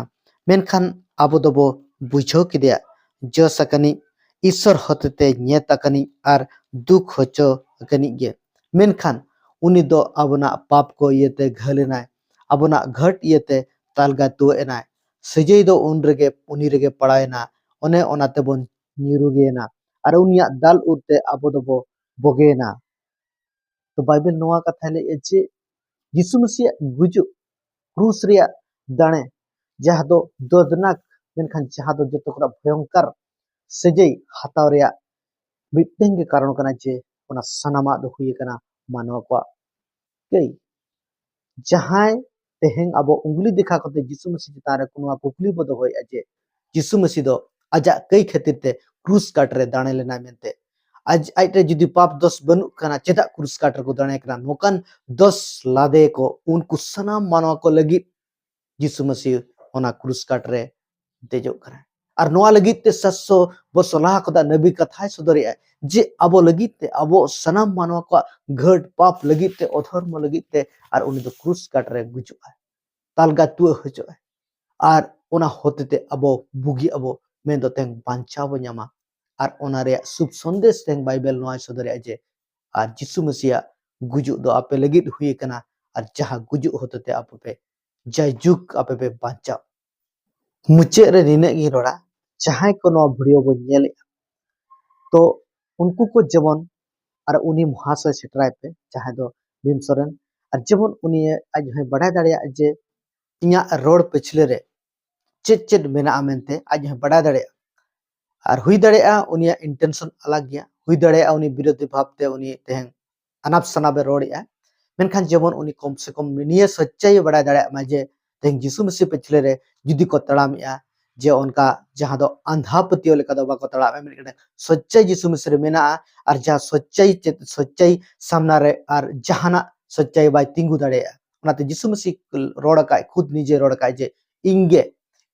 ᱢᱮᱱᱠᱷᱟᱱ ᱟᱵᱚ ᱫᱚᱵᱚ ᱵᱩᱡᱷᱟᱹᱣ ᱠᱮᱫᱮᱭᱟ, ᱡᱚᱥ ᱟᱠᱟᱱᱤᱡ, ᱤᱥᱥᱚᱨ ᱦᱚᱛᱮᱛᱮ ᱧᱮᱛ ᱟᱠᱟᱱᱤᱡ ᱟᱨ ᱫᱩᱠ ᱦᱚᱪᱚ ᱟᱠᱟᱱᱤᱡ ᱜᱮ᱾ ᱢᱮᱱᱠᱷᱟᱱ ᱩᱱᱤ ᱫᱚ ᱟᱵᱚᱱᱟᱜ ᱯᱟᱯ ᱠᱚ ᱤᱭᱟᱹᱛᱮ ᱜᱷᱟᱹᱞ ᱮᱱᱟᱭ, ᱟᱵᱚᱱᱟᱜ ᱜᱷᱟᱹᱴ ᱤᱭᱟᱹᱛᱮ ᱛᱟᱞᱜᱟ ᱛᱩᱣᱟᱹᱜ ᱮᱱᱟᱭ᱾ ᱥᱟᱹᱡᱟᱹᱭ ᱫᱚ ᱩᱱ ᱨᱮᱜᱮ ᱩᱱᱤ ᱨᱮᱜᱮ ᱯᱟᱲᱟᱣ ᱮᱱᱟ᱾ ᱚᱱᱮ ᱚᱱᱟ ᱛᱮᱵᱚᱱ ᱧᱤᱨᱩᱜᱮ ᱮᱱᱟ ᱟᱨ ᱩᱱᱤᱭᱟᱜ ᱫᱟᱞ ᱩᱨ ᱛᱮ ᱟᱵᱚ ᱫᱚᱵᱚ ᱵᱚᱜᱮ ᱮᱱᱟ᱾ ᱛᱚ ᱵᱟᱭᱵᱮᱞ ᱱᱚᱣᱟ ᱠᱟᱛᱷᱟᱭ ᱞᱟᱹᱭᱮᱫᱼᱟ ᱡᱮ ᱡᱤᱥᱩ ᱢᱟᱹᱥᱤᱭᱟᱜ ᱜᱩᱡᱩᱜ, ᱠᱨᱩᱥ ᱨᱮᱭᱟᱜ ᱫᱟᱲᱮ, ᱡᱟᱦᱟᱸ ᱫᱚ ᱫᱚᱨᱫᱽᱱᱟᱠ, ᱢᱮᱱᱠᱷᱟᱱ ᱡᱟᱦᱟᱸ ᱫᱚ ᱡᱚᱛᱚ ᱠᱷᱚᱱᱟᱜ ᱵᱷᱚᱭᱚᱝᱠᱟᱨ ᱥᱟᱹᱡᱟᱹᱭ ᱦᱟᱛᱟᱣ ᱨᱮᱭᱟᱜ ᱢᱤᱫᱴᱮᱱ ᱜᱮ ᱠᱟᱨᱚᱱ ᱠᱟᱱᱟ ᱡᱮ ᱚᱱᱟ ᱥᱟᱱᱟᱢᱟᱜ ᱫᱚ ᱦᱩᱭ ᱟᱠᱟᱱᱟ ᱢᱟᱱᱣᱟ ᱠᱚᱣᱟᱜ ᱠᱟᱹᱭ᱾ ᱡᱟᱦᱟᱸᱭ ᱛᱮᱦᱮᱧ ᱟᱵᱚ ᱩᱝᱜᱩᱞᱤ ᱫᱮᱠᱷᱟ ᱠᱟᱛᱮ ᱡᱤᱥᱩ ᱢᱟᱹᱥᱤ ᱪᱮᱛᱟᱱ ᱨᱮ ᱱᱚᱣᱟ ᱠᱩᱠᱞᱤ ᱵᱚ ᱫᱚᱦᱚᱭᱮᱫᱼᱟ ᱡᱮ ᱡᱤᱥᱩ ᱢᱟᱹᱥᱤ ᱫᱚ ᱟᱡᱟᱜ ᱠᱟᱹᱭ ᱠᱷᱟᱹᱛᱤᱨ ᱛᱮ ᱠᱨᱩᱥ ᱠᱟᱴ ᱨᱮ ᱫᱟᱲᱮ ᱞᱮᱱᱟᱭ ᱢᱮᱱᱛᱮ, ᱟᱡ ᱟᱡ ᱨᱮ ᱡᱩᱫᱤ ᱯᱟᱯ ᱫᱚᱥ ᱵᱟᱹᱱᱩᱜ ᱠᱟᱱᱟ, ᱪᱮᱫᱟᱜ ᱠᱨᱩᱥ ᱠᱟᱴ ᱨᱮᱠᱚ ᱫᱟᱲᱮ ᱠᱟᱱᱟ? ᱱᱚᱝᱠᱟᱱ ᱫᱚᱥ ᱞᱟᱫᱮ ᱠᱚ, ᱩᱱᱠᱩ ᱥᱟᱱᱟᱢ ᱢᱟᱱᱣᱟ ᱠᱚ ᱞᱟᱹᱜᱤᱫ ᱡᱤᱥᱩ ᱢᱟᱹᱥᱤ ᱚᱱᱟ ᱠᱨᱩᱥ ᱠᱟᱴ ᱨᱮ ᱫᱮᱡᱚᱜ ᱠᱟᱱᱟ᱾ ᱟᱨ ᱱᱚᱣᱟ ᱞᱟᱹᱜᱤᱫ ᱛᱮ ᱥᱟᱛᱥᱚ ᱵᱚᱪᱷᱚᱨ ᱞᱟᱦᱟ ᱠᱷᱚᱱᱟᱜ ᱱᱟᱵᱤ ᱠᱟᱛᱷᱟᱭ ᱥᱚᱫᱚᱨᱮᱜᱼᱟ ᱡᱮ ᱟᱵᱚ ᱞᱟᱹᱜᱤᱫ ᱛᱮ, ᱟᱵᱚ ᱥᱟᱱᱟᱢ ᱢᱟᱱᱣᱟ ᱠᱚᱣᱟᱜ ᱜᱷᱟᱹᱴ ᱯᱟᱯ ᱞᱟᱹᱜᱤᱫ ᱛᱮ, ᱚᱫᱷᱚᱨᱢᱚ ᱞᱟᱹᱜᱤᱫ ᱛᱮ, ᱟᱨ ᱩᱱᱤ ᱫᱚ ᱠᱨᱩᱥ ᱠᱟᱴ ᱨᱮ ᱜᱩᱡᱩᱜᱼᱟᱭ, ᱛᱟᱞᱜᱟ ᱛᱩᱣᱟᱹ ᱦᱚᱪᱚᱜᱼᱟᱭ᱾ ᱟᱨ ᱚᱱᱟ ᱦᱚᱛᱮᱛᱮ ᱟᱵᱚ ᱵᱩᱜᱤ ᱟᱵᱚ, ᱢᱮᱱᱫᱚ ᱛᱮᱦᱮᱧ ᱵᱟᱧᱪᱟᱣ ᱵᱚ ᱧᱟᱢᱟ᱾ ᱟᱨ ᱚᱱᱟ ᱨᱮᱭᱟᱜ ᱥᱩᱵ ᱥᱚᱱᱫᱮᱥ ᱛᱮᱦᱮᱧ ᱵᱟᱭᱵᱮᱞ ᱱᱚᱣᱟᱭ ᱥᱚᱫᱚᱨᱮᱜᱼᱟ ᱡᱮ ᱟᱨ ᱡᱤᱥᱩ ᱢᱟᱹᱥᱤᱭᱟᱜ ᱜᱩᱡᱩᱜ ᱫᱚ ᱟᱯᱮ ᱞᱟᱹᱜᱤᱫ ᱦᱩᱭ ᱟᱠᱟᱱᱟ, ᱟᱨ ᱡᱟᱦᱟᱸ ᱜᱩᱡᱩᱜ ᱦᱚᱛᱮᱛᱮ ᱟᱯᱮ ᱯᱮ ᱡᱟᱭᱡᱩᱜᱽ ᱟᱯᱮ ᱯᱮ ᱵᱟᱧᱪᱟᱣ᱾ ᱢᱩᱪᱟᱹᱫ ᱨᱮ ᱱᱤᱱᱟᱹᱜ ᱜᱤᱧ ᱨᱚᱲᱟ, ᱡᱟᱦᱟᱸᱭ ᱠᱚ ᱱᱚᱣᱟ ᱵᱷᱤᱰᱤᱭᱳ ᱵᱚᱱ ᱧᱮᱞᱮᱫᱼᱟ, ᱛᱚ ᱩᱱᱠᱩ ᱠᱚ ᱡᱮᱢᱚᱱ ᱟᱨ ᱩᱱᱤ ᱢᱚᱦᱟᱥᱚᱭ ᱥᱮᱴᱮᱨᱟᱭ ᱯᱮ, ᱡᱟᱦᱟᱸᱭ ᱫᱚ ᱵᱷᱤᱢ ᱥᱚᱨᱮᱱ, ᱟᱨ ᱡᱮᱢᱚᱱ ᱩᱱᱤ ᱟᱡ ᱦᱚᱸᱭ ᱵᱟᱰᱟᱭ ᱫᱟᱲᱮᱭᱟᱜᱼᱟ ᱡᱮ ᱤᱧᱟᱹᱜ ᱨᱚᱲ ᱯᱟᱹᱪᱷᱞᱟᱹ ᱨᱮ ᱪᱮᱫ ᱪᱮᱫ ᱢᱮᱱᱟᱜᱼᱟ ᱢᱮᱱᱛᱮ ᱟᱡ ᱦᱚᱸᱭ ᱵᱟᱰᱟᱭ ᱫᱟᱲᱮᱭᱟᱜᱼᱟ᱾ ᱟᱨ ᱦᱩᱭ ᱫᱟᱲᱮᱭᱟᱜᱼᱟ ᱩᱱᱤᱭᱟᱜ ᱤᱱᱴᱮᱱᱥᱚᱱ ᱟᱞᱟᱜᱽ ᱜᱮᱭᱟ, ᱦᱩᱭ ᱫᱟᱲᱮᱭᱟᱜᱼᱟ ᱩᱱᱤ ᱵᱤᱨᱳᱫᱷᱤ ᱵᱷᱟᱵᱽ ᱛᱮ ᱩᱱᱤ ᱛᱮᱦᱮᱧ ᱟᱱᱟᱯ ᱥᱟᱱᱟᱯ ᱮ ᱨᱚᱲᱮᱜᱼᱟ, ᱢᱮᱱᱠᱷᱟᱱ ᱡᱮᱢᱚᱱ ᱩᱱᱤ ᱠᱚᱢ ᱥᱮ ᱠᱚᱢ ᱱᱤᱭᱟᱹ ᱥᱚᱪᱪᱟᱭ ᱮ ᱵᱟᱰᱟᱭ ᱫᱟᱲᱮᱭᱟᱜ ᱢᱟ ᱡᱮ ᱛᱮᱦᱮᱧ ᱡᱤᱥᱩ ᱢᱟᱹᱥᱤ ᱯᱟᱹᱪᱷᱞᱟᱹ ᱨᱮ ᱡᱩᱫᱤ ᱠᱚ ᱛᱟᱲᱟᱢᱮᱜᱼᱟ, ᱡᱮ ᱚᱱᱠᱟ ᱡᱟᱦᱟᱸ ᱫᱚ ᱟᱸᱫᱷᱟ ᱯᱟᱹᱛᱭᱟᱹᱣ ᱞᱮᱠᱟ ᱫᱚ ᱵᱟᱠᱚ ᱛᱟᱲᱟᱢᱮᱜᱼᱟ, ᱢᱮᱱᱠᱷᱟᱱ ᱥᱚᱪᱪᱟᱭ ᱡᱤᱥᱩ ᱢᱟᱹᱥᱤ ᱨᱮ ᱢᱮᱱᱟᱜᱼᱟ, ᱟᱨ ᱡᱟᱦᱟᱸ ᱥᱚᱪᱪᱟᱭ ᱪᱮᱫ ᱥᱚᱪᱪᱟᱭ ᱥᱟᱢᱱᱟ ᱨᱮ ᱟᱨ ᱡᱟᱦᱟᱱᱟᱜ ᱥᱚᱪᱪᱟᱭ ᱵᱟᱭ ᱛᱤᱸᱜᱩ ᱫᱟᱲᱮᱭᱟᱜᱼᱟ᱾ ᱚᱱᱟᱛᱮ ᱡᱤᱥᱩ ᱢᱟᱹᱥᱤ ᱨᱚᱲ ᱟᱠᱟᱫ, ᱠᱷᱩᱫ ᱱᱤᱡᱮ ᱨᱚᱲ ᱟᱠᱟᱫ ᱡᱮ ᱤᱧ ᱜᱮ,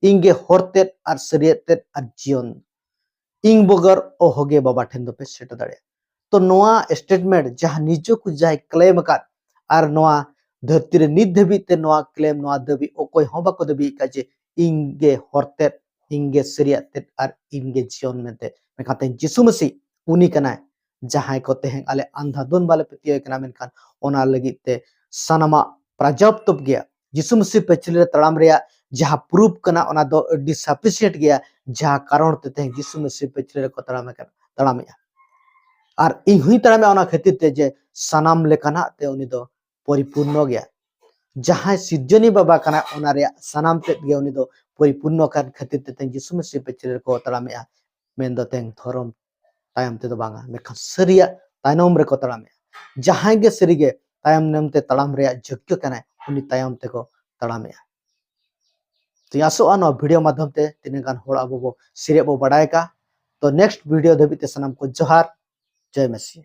ᱤᱧ ᱜᱮ ᱦᱚᱨ ᱛᱮᱫ ᱟᱨ ᱥᱟᱹᱨᱤᱭᱟᱹᱛ ᱛᱮᱫ ᱟᱨ ᱡᱤᱭᱚᱱ, ᱤᱧ ᱵᱚᱜᱚᱨ ᱚᱦᱚᱜᱮ ᱵᱟᱵᱟ ᱴᱷᱮᱱ ᱫᱚᱯᱮ ᱥᱮᱴᱮᱨ ᱫᱟᱲᱮᱭᱟᱜᱼᱟ᱾ ᱛᱚ ᱱᱚᱣᱟ ᱥᱴᱮᱴᱢᱮᱱᱴ ᱡᱟᱦᱟᱸ ᱱᱤᱡᱮ ᱠᱚ ᱡᱟᱦᱟᱸᱭ ᱠᱞᱮᱢ ᱟᱠᱟᱫ, ᱟᱨ ᱱᱚᱣᱟ ᱫᱷᱟᱹᱨᱛᱤ ᱨᱮ ᱱᱤᱛ ᱫᱷᱟᱹᱵᱤᱡ ᱛᱮ ᱱᱚᱣᱟ ᱠᱞᱮᱢ, ᱱᱚᱣᱟ ᱫᱟᱹᱵᱤ ᱚᱠᱚᱭ ᱦᱚᱸ ᱵᱟᱠᱚ ᱫᱟᱹᱵᱤ ᱟᱠᱟᱫ ᱡᱮ ᱤᱧ ᱜᱮ ᱦᱚᱨ ᱛᱮᱫ, ᱤᱧ ᱜᱮ ᱥᱟᱹᱨᱤᱭᱟᱜ ᱛᱮᱫ ᱟᱨ ᱤᱧ ᱜᱮ ᱡᱤᱭᱚᱱ ᱢᱮᱱᱛᱮ᱾ ᱢᱮᱱᱠᱷᱟᱱ ᱛᱮᱦᱮᱧ ᱡᱤᱥᱩ ᱢᱟᱹᱥᱤ ᱩᱱᱤ ᱠᱟᱱᱟᱭ, ᱡᱟᱦᱟᱸᱭ ᱠᱚ ᱛᱮᱦᱮᱧ ᱟᱞᱮ ᱟᱱᱫᱷᱟᱫᱷᱩᱱ ᱵᱟᱞᱮ ᱯᱟᱹᱛᱭᱟᱹᱣ ᱠᱟᱱᱟ, ᱢᱮᱱᱠᱷᱟᱱ ᱚᱱᱟ ᱞᱟᱹᱜᱤᱫ ᱛᱮ ᱥᱟᱱᱟᱢᱟᱜ ᱯᱨᱟᱡᱟᱯᱛᱚᱵ ᱜᱮᱭᱟ᱾ ᱡᱤᱥᱩ ᱢᱟᱹᱥᱤ ᱯᱟᱹᱪᱷᱞᱟᱹ ᱨᱮ ᱛᱟᱲᱟᱢ ᱨᱮᱭᱟᱜ ᱡᱟᱦᱟᱸ ᱯᱨᱩᱯ ᱠᱟᱱᱟ, ᱚᱱᱟ ᱫᱚ ᱟᱹᱰᱤ ᱥᱟᱯᱷᱤᱥᱤᱭᱮᱱᱴ ᱜᱮᱭᱟ, ᱡᱟᱦᱟᱸ ᱠᱟᱨᱚᱱ ᱛᱮ ᱛᱮᱦᱮᱧ ᱡᱤᱥᱩ ᱢᱟᱹᱥᱤ ᱯᱟᱹᱪᱷᱞᱟᱹ ᱨᱮᱠᱚ ᱛᱟᱲᱟᱢ ᱟᱠᱟᱫ, ᱛᱟᱲᱟᱢᱮᱜᱼᱟ᱾ ᱟᱨ ᱤᱧ ᱦᱚᱸᱧ ᱛᱟᱲᱟᱢᱮᱜᱼᱟ ᱚᱱᱟ ᱠᱷᱟᱹᱛᱤᱨ ᱛᱮ ᱡᱮ ᱥᱟᱱᱟᱢ ᱞᱮᱠᱟᱱᱟᱜ ᱛᱮ ᱩᱱᱤ ᱫᱚ ᱯᱚᱨᱤᱯᱩᱨᱱᱚ ᱜᱮᱭᱟ᱾ ᱡᱟᱦᱟᱸᱭ ᱥᱤᱨᱡᱚᱱᱤ ᱵᱟᱵᱟ ᱠᱟᱱᱟᱭ, ᱚᱱᱟ ᱨᱮᱭᱟᱜ ᱥᱟᱱᱟᱢ ᱛᱮᱫ ᱜᱮ ᱩᱱᱤ ᱫᱚ ᱯᱚᱨᱤᱯᱩᱨᱱᱚ ᱠᱟᱱ ᱠᱷᱟᱹᱛᱤᱨ ᱛᱮ ᱛᱮᱦᱮᱧ ᱡᱤᱥᱩ ᱢᱟᱹᱥᱤ ᱯᱟᱹᱪᱷᱞᱟᱹ ᱨᱮᱠᱚ ᱛᱟᱲᱟᱢᱮᱜᱼᱟ᱾ ᱢᱮᱱᱫᱚ ᱛᱮᱦᱮᱧ ᱫᱷᱚᱨᱚᱢ ᱛᱟᱭᱚᱢ ᱛᱮᱫᱚ ᱵᱟᱝᱟ, ᱢᱮᱱᱠᱷᱟᱱ ᱥᱟᱹᱨᱤᱭᱟᱜ ᱛᱟᱭᱱᱚᱢ ᱨᱮᱠᱚ ᱛᱟᱲᱟᱢᱮᱜᱼᱟ᱾ ᱡᱟᱦᱟᱸᱭ ᱜᱮ ᱥᱟᱹᱨᱤᱜᱮ ᱛᱟᱭᱚᱢ ᱛᱮ ᱛᱟᱲᱟᱢ ᱨᱮᱭᱟᱜ ᱡᱳᱜᱽᱜᱚ ᱠᱟᱱᱟᱭ, ᱩᱱᱤ ᱛᱟᱭᱚᱢ ᱛᱮᱠᱚ ᱛᱟᱲᱟᱢᱮᱜᱼᱟ᱾ ᱛᱚᱧ ᱟᱥᱚᱜᱼᱟ ᱱᱚᱣᱟ ᱵᱷᱤᱰᱤᱭᱳ ᱢᱟᱫᱽᱫᱷᱚᱢ ᱛᱮ ᱛᱤᱱᱟᱹᱜ ᱜᱟᱱ ᱦᱚᱲ ᱟᱵᱚ ᱵᱚ ᱥᱟᱹᱨᱤᱭᱟᱜ ᱵᱚ ᱵᱟᱰᱟᱭ ᱠᱟᱜᱼᱟ᱾ ᱛᱚ ᱱᱮᱠᱥᱴ ᱵᱷᱤᱰᱤᱭᱳ ᱫᱷᱟᱹᱵᱤᱡ ᱛᱮ ᱥᱟᱱᱟᱢ ᱠᱚ ᱡᱚᱦᱟᱨ, ᱡᱚᱭ ᱢᱟᱹᱥᱤ᱾